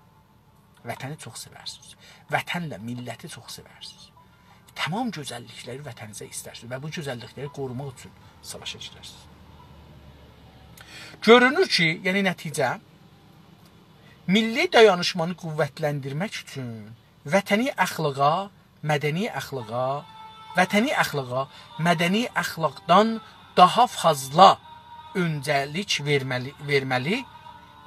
وطنی چوخ سئورسینیز. وطنله میللتی چوخ سئورسینیز. تمام گؤزللیکلری وطنینیزه ایسترسینیز و بو گؤزللیکلری قوروماق اوچون ساواشا گیررسینیز. گؤرونور کی، یعنی نتیجه، میللی دایانیشمانی قوتلندیرمک اوچون وطنی اخلاقا، مدنی اخلاقا، وطنی اخلاقا، مدنی اخلاقدان داها فازلا اؤنجه‌لیک وئرمه‌لی، وئرمه‌لی،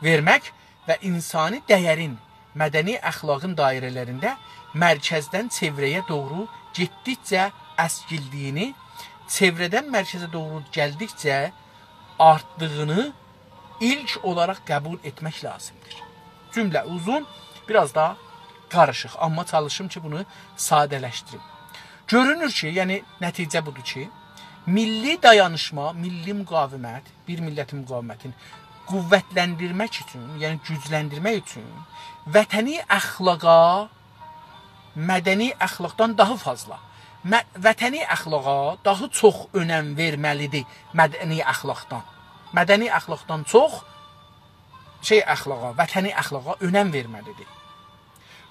وئرمک و اینسانی دَیَرین، مدنی اخلاقین دایره‌لرینده مرکزدن چئوره‌یه دوغرو گئتدیکجه اسکیلدیگینی، چئوره‌دن مرکزه دوغرو گلدیکجه آرتدیغینی ایلک اولاراق قبول ائتمک لازیمدیر. جمله اوزون، بیر آز دا قاریشیق، آمما چالیشیم کی، بونو ساده‌لشدیریم. گؤرونور کی، یعنی نتیجه بودور کی، میللی دایانیشما، میللی مقاومت، بیر میللتین مقاومتینی قوتلندیرمک اوچون، یعنی گوجلندیرمک اوچون وطنی اخلاقا، مدنی اخلاقدان داها فازلا، مه-، وطنی اخلاقا داها چوخ اؤنم وئرمه‌لیدیر مدنی اخلاقدان. مدنی اخلاقدان چوخ شئی اخلاقا، وطنی اخلاقا اؤنم وئرمه‌لیدیر.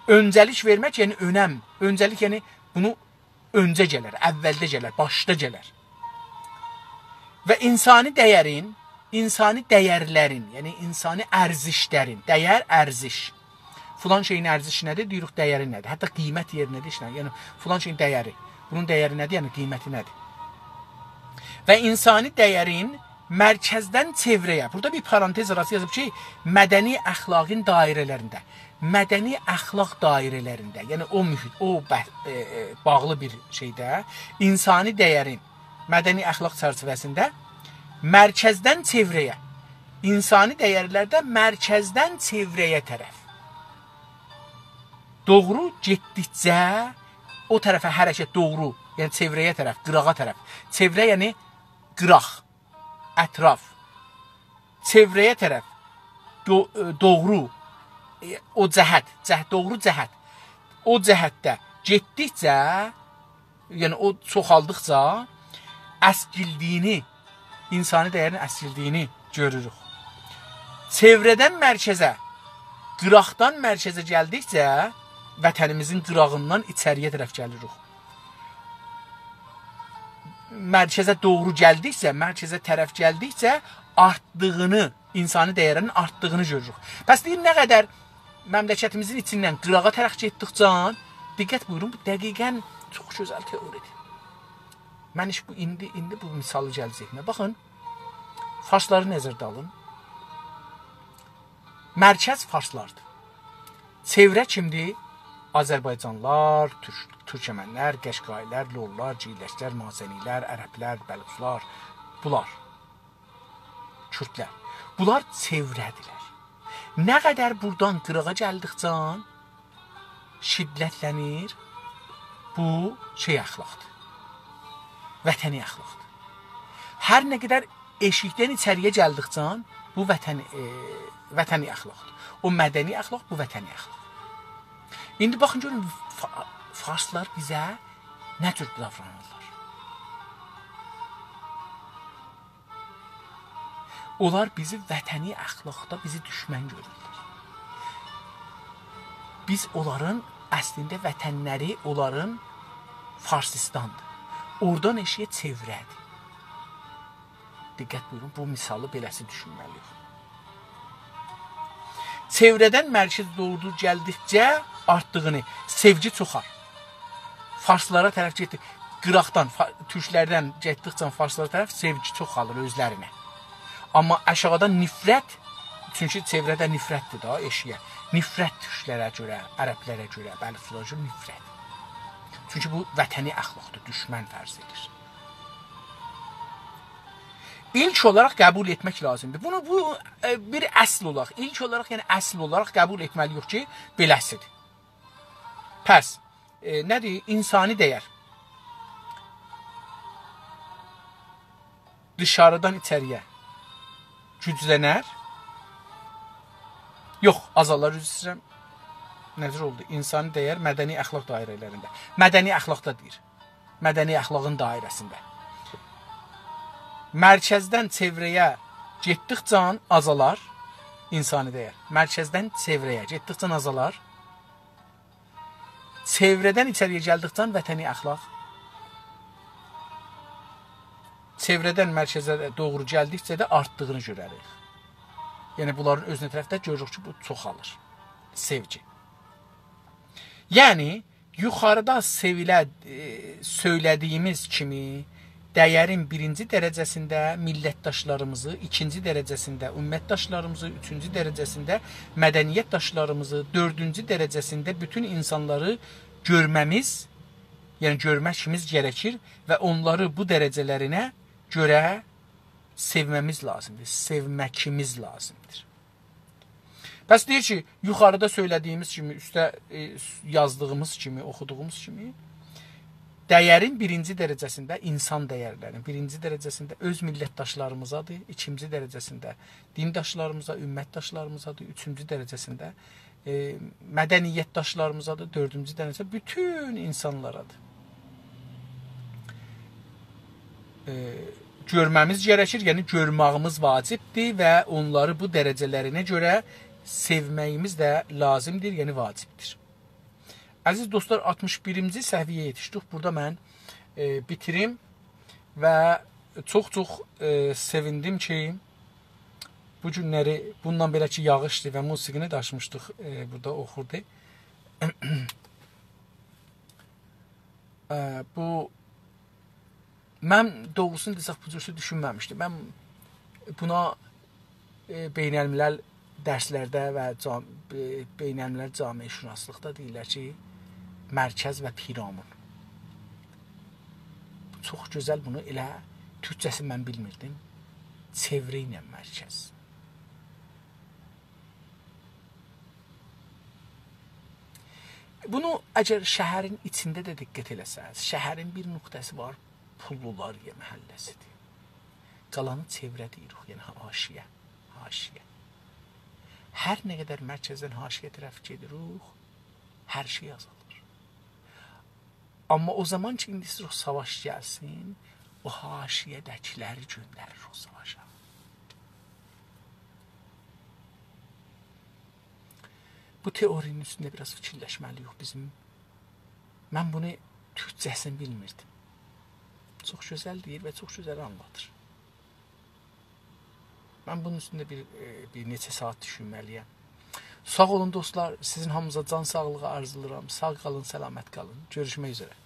اؤنجه‌لیک وئرمک، یعنی اؤنم، اؤنجه‌لیک، یعنی بونو اؤنجه گلر، اولده گلر، باشدا گلر. و اینسانی دَیَرین، اینسانی دَیَرلرین، یعنی اینسانی ارزشلرین، دَیَر، ارزش. فلان شئیین ارزشی نه‌دیر؟ دئییریک، دَیَری نه‌دیر؟ حتی قیمت یئرینه ده ایشله‌نیر. یعنی فلان شئیین دَیَری. بونون دَیَری نه‌دیر؟ یعنی قیمتی نه‌دیر؟ و اینسانی دَیَرین مرکزدن چئوره‌یه. بورادا بیر پارانتز آراسی یازیب کی، مدنی اخلاقین دایره‌لرینده. مدنی اخلاق دایره‌لرینده، یعنی او محیط، او بح-، ائ، ائ، باغلی بیر شئیده، اینسانی دَیَرین، مدنی اخلاق چرچیوه‌سینده مرکزدن چئوره‌یه، اینسانی دَیَرلرده مرکزدن چئوره‌یه طرف دوغرو گئتدیکجه، او طرفه حرکت، دوغرو، یعنی چئوره‌یه طرف، قیراغا طرف. چئوره، یعنی قیراق، اطراف. چئوره‌یه طرف دو-، ائ، دوغرو، ائ، او جهت، جهت، دوغرو جهت. او جهتده گئتدیکجه، یعنی او چوخالدیقجا اسکیلدیگینی، اینسانی دَیَرین اسکیلدیگینی گؤروروک. چئوره‌دن مرکزه، قیراقدان مرکزه گلدیکجه وطنیمیزین قیراغیندان ایچری‌یه طرف گلیریک. مرکزه دوغرو گلدیکجه، مرکزه طرف گلدیکجه آرتدیغینی، اینسانی دَیَرین آرتدیغینی گؤروروک. پس دئییر، نه قدر مملکتیمیزین ایچیندن قیراغا طرف گئتدیکجه، دقت بویورون، بو دقیقاً چوخ گؤزل تئوری‌دیر. من هئچ بو ایندی، ایندی بو مثالی گلدی ذهنیمه. باخین، فارسلاری نظرده آلین. مرکز فارسلاردیر. چئوره کیمدیر؟ آذربایجانلیلار، تورک، تورکمنلر، قشقایی‌لر، لورلار، گیلکلر، مازنی‌لر، عربلر، بلوچلار، بونلار. کوردلر. بونلار چئوره‌دیرلر. نه قدر بورادان قیراغا گلدیکجه شدتلنیر، بو شئی اخلاقدیر. وطنی اخلاقدیر. هر نه قدر ائشیکدن ایچری‌یه گلدیکجه بو وطن، ائ، وطنی اخلاقدیر. او مدنی اخلاق، بو وطنی اخلاق. ایندی باخین، گؤرون، فا-، فارسلار بیزه نه جور داورانیرلار. اونلار بیزی وطنی اخلاقدا بیزی دوشمن گؤرورلر. بیز اونلارین، اصلینده وطنلری اونلارین فارسیستاندیر. اورادان ائشییه چئوره‌دیر. دقت بویورون، بو مثالی بئله‌سی دوشونمه‌لی‌ییک. چئوره‌دن مرکزه دوغرو گلدیکجه آرتدیغینی، سئوگی چوخالیر. فارسلارا طرف گئتدی. قیراقدان، فا-، تورکلردن گئتدیکجه فارسلارا طرف سئوگی چوخالیر اؤزلرینه. آمما آشاغیدان نفرت، چونکی چئوره‌ده نفرتدیر دا، ائشییه. نفرت تورکلره گؤره، عربلره گؤره، بلوچلارا گؤره نفرت. چونکی بو وطنی اخلاقدیر، دوشمن فرض ائدیر. ایلک اولاراق قبول ائتمک لازیمدیر. بونو، بو، ائ، بیر اصل اولاراق، ایلک اولاراق، یعنی اصل اولاراق قبول ائتمه‌لی‌ییک کی، بئله‌سیدیر. پس، ائ، نه‌دیر؟ انسانی دَیَر. دیشاریدان ایچری‌یه گوجلنر. یوخ، آزالار، عذر ایسته‌ییرم. نه جور اولدو؟ انسانی دَیَر مدنی اخلاق دایره‌لرینده. مدنی اخلاقدا دئییر. مدنی اخلاقین دایره‌سینده. مرکزدن چئوره‌یه گئتدیکجه آزالار انسانی دَیَر. مرکزدن چئوره‌یه گئتدیکجه آزالار. چئوره‌دن ایچری‌یه گلدیکجه وطنی اخلاق. چئوره‌دن مرکزه دوغرو گلدیکجه ده آرتدیغینی گؤره‌ریک. یعنی بونلارین اؤزونه طرف ده گؤروروک کی، بو چوخالیر. سئوگی. یعنی، یوخاریدا سئویله، ائ، سؤیله‌دیییمیز کیمی، دَیَرین بیرینجی درجه‌سینده میللتداشلاریمیزی، ایکینجی درجه‌سینده امتداشلاریمیزی، اوچونجو درجه‌سینده مدنیتداشلاریمیزی، دؤردونجو درجه‌سینده بوتون اینسانلاری گؤرمه‌میز، یعنی گؤرمکیمیز گره‌کیر و اونلاری بو درجه‌لرینه گؤره سئومه‌میز لازیمدیر، سئومکیمیز لازیمدیر. پس دئییر کی، یوخاریدا سؤیله‌دیییمیز کیمی، اوسته، ائ، یازدیغیمیز کیمی، اوخودوغوموز کیمی، دَیَرین بیرینجی درجه‌سینده، اینسان دَیَرلرین بیرینجی درجه‌سینده اؤز میللتداشلاریمیزادیر، ایکینجی درجه‌سینده دینداشلاریمیزا، امتداشلاریمیزادیر، اوچونجو درجه‌سینده، ائ، مدنیتداشلاریمیزادیر، دؤردونجو درجه‌سینده بوتون اینسانلارادیر. ائ، گؤرمه‌میز گره‌کیر، یعنی گؤرمه‌ییمیز واجبدیر و اونلاری بو درجه‌لرینه گؤره سئومه‌ییمیز ده لازیمدیر، یعنی واجبدیر. عزیز دوستلار، آلتمیش بیرینجی صفحه‌یه یئتیشدیک. بورادا من، ائ، بیتیریم و چوخ-چوخ، ائ، سئویندیم کی، بو گونلری بوندان بئله کی، یاغیشدی و موسیقینی ده آچمیشدیق، ائ، بورادا اوخوردو. ائ، بو، من دوغروسونو دئسک، بو جورسه دوشونمه‌میشدیم. من بونا، ائ، بین‌الملل درسلرده و جام-، ائ، بین‌الملل جامعه‌شناسلیقدا دئییرلر کی، مرکز و پیرامون. چوخ گؤزل، بونو ائله تورکجه‌سینی من بیلمیردیم. چئوره ایله مرکز. بونو اگر شهرین ایچینده ده دقت ائله‌سز، شهرین بیر نقطه‌سی وار، پوللولار یئ محله‌سیدیر. قالانی چئوره دئییریک، یعنی حاشیه، حاشیه. هر نه قدر مرکزدن حاشیه طرف گئدیریک، هر شئی آزالیر. آمما او زامان کی، ایندی ایسته‌ییریک ساواش گلسین، او حاشیه‌ده‌کیلری گؤندریریک ساواشا. بو تئوری‌نین اوستونده بیر آز فیکیرلشمه‌لی‌ییک بیزیم. من بونو تورکجه‌سینی بیلمیردیم. چوخ گؤزل دئییر و چوخ گؤزل آنلادیر. من بونون اوستونده بیر، ائ، بیر نئچه ساعات دوشونمه‌لی‌یم. ساغ اولون دوستلار، سیزین هامینیزا جان ساغلیغی آرزولاییرام. ساغ قالین، سلامت قالین. گؤروشمک اوزره.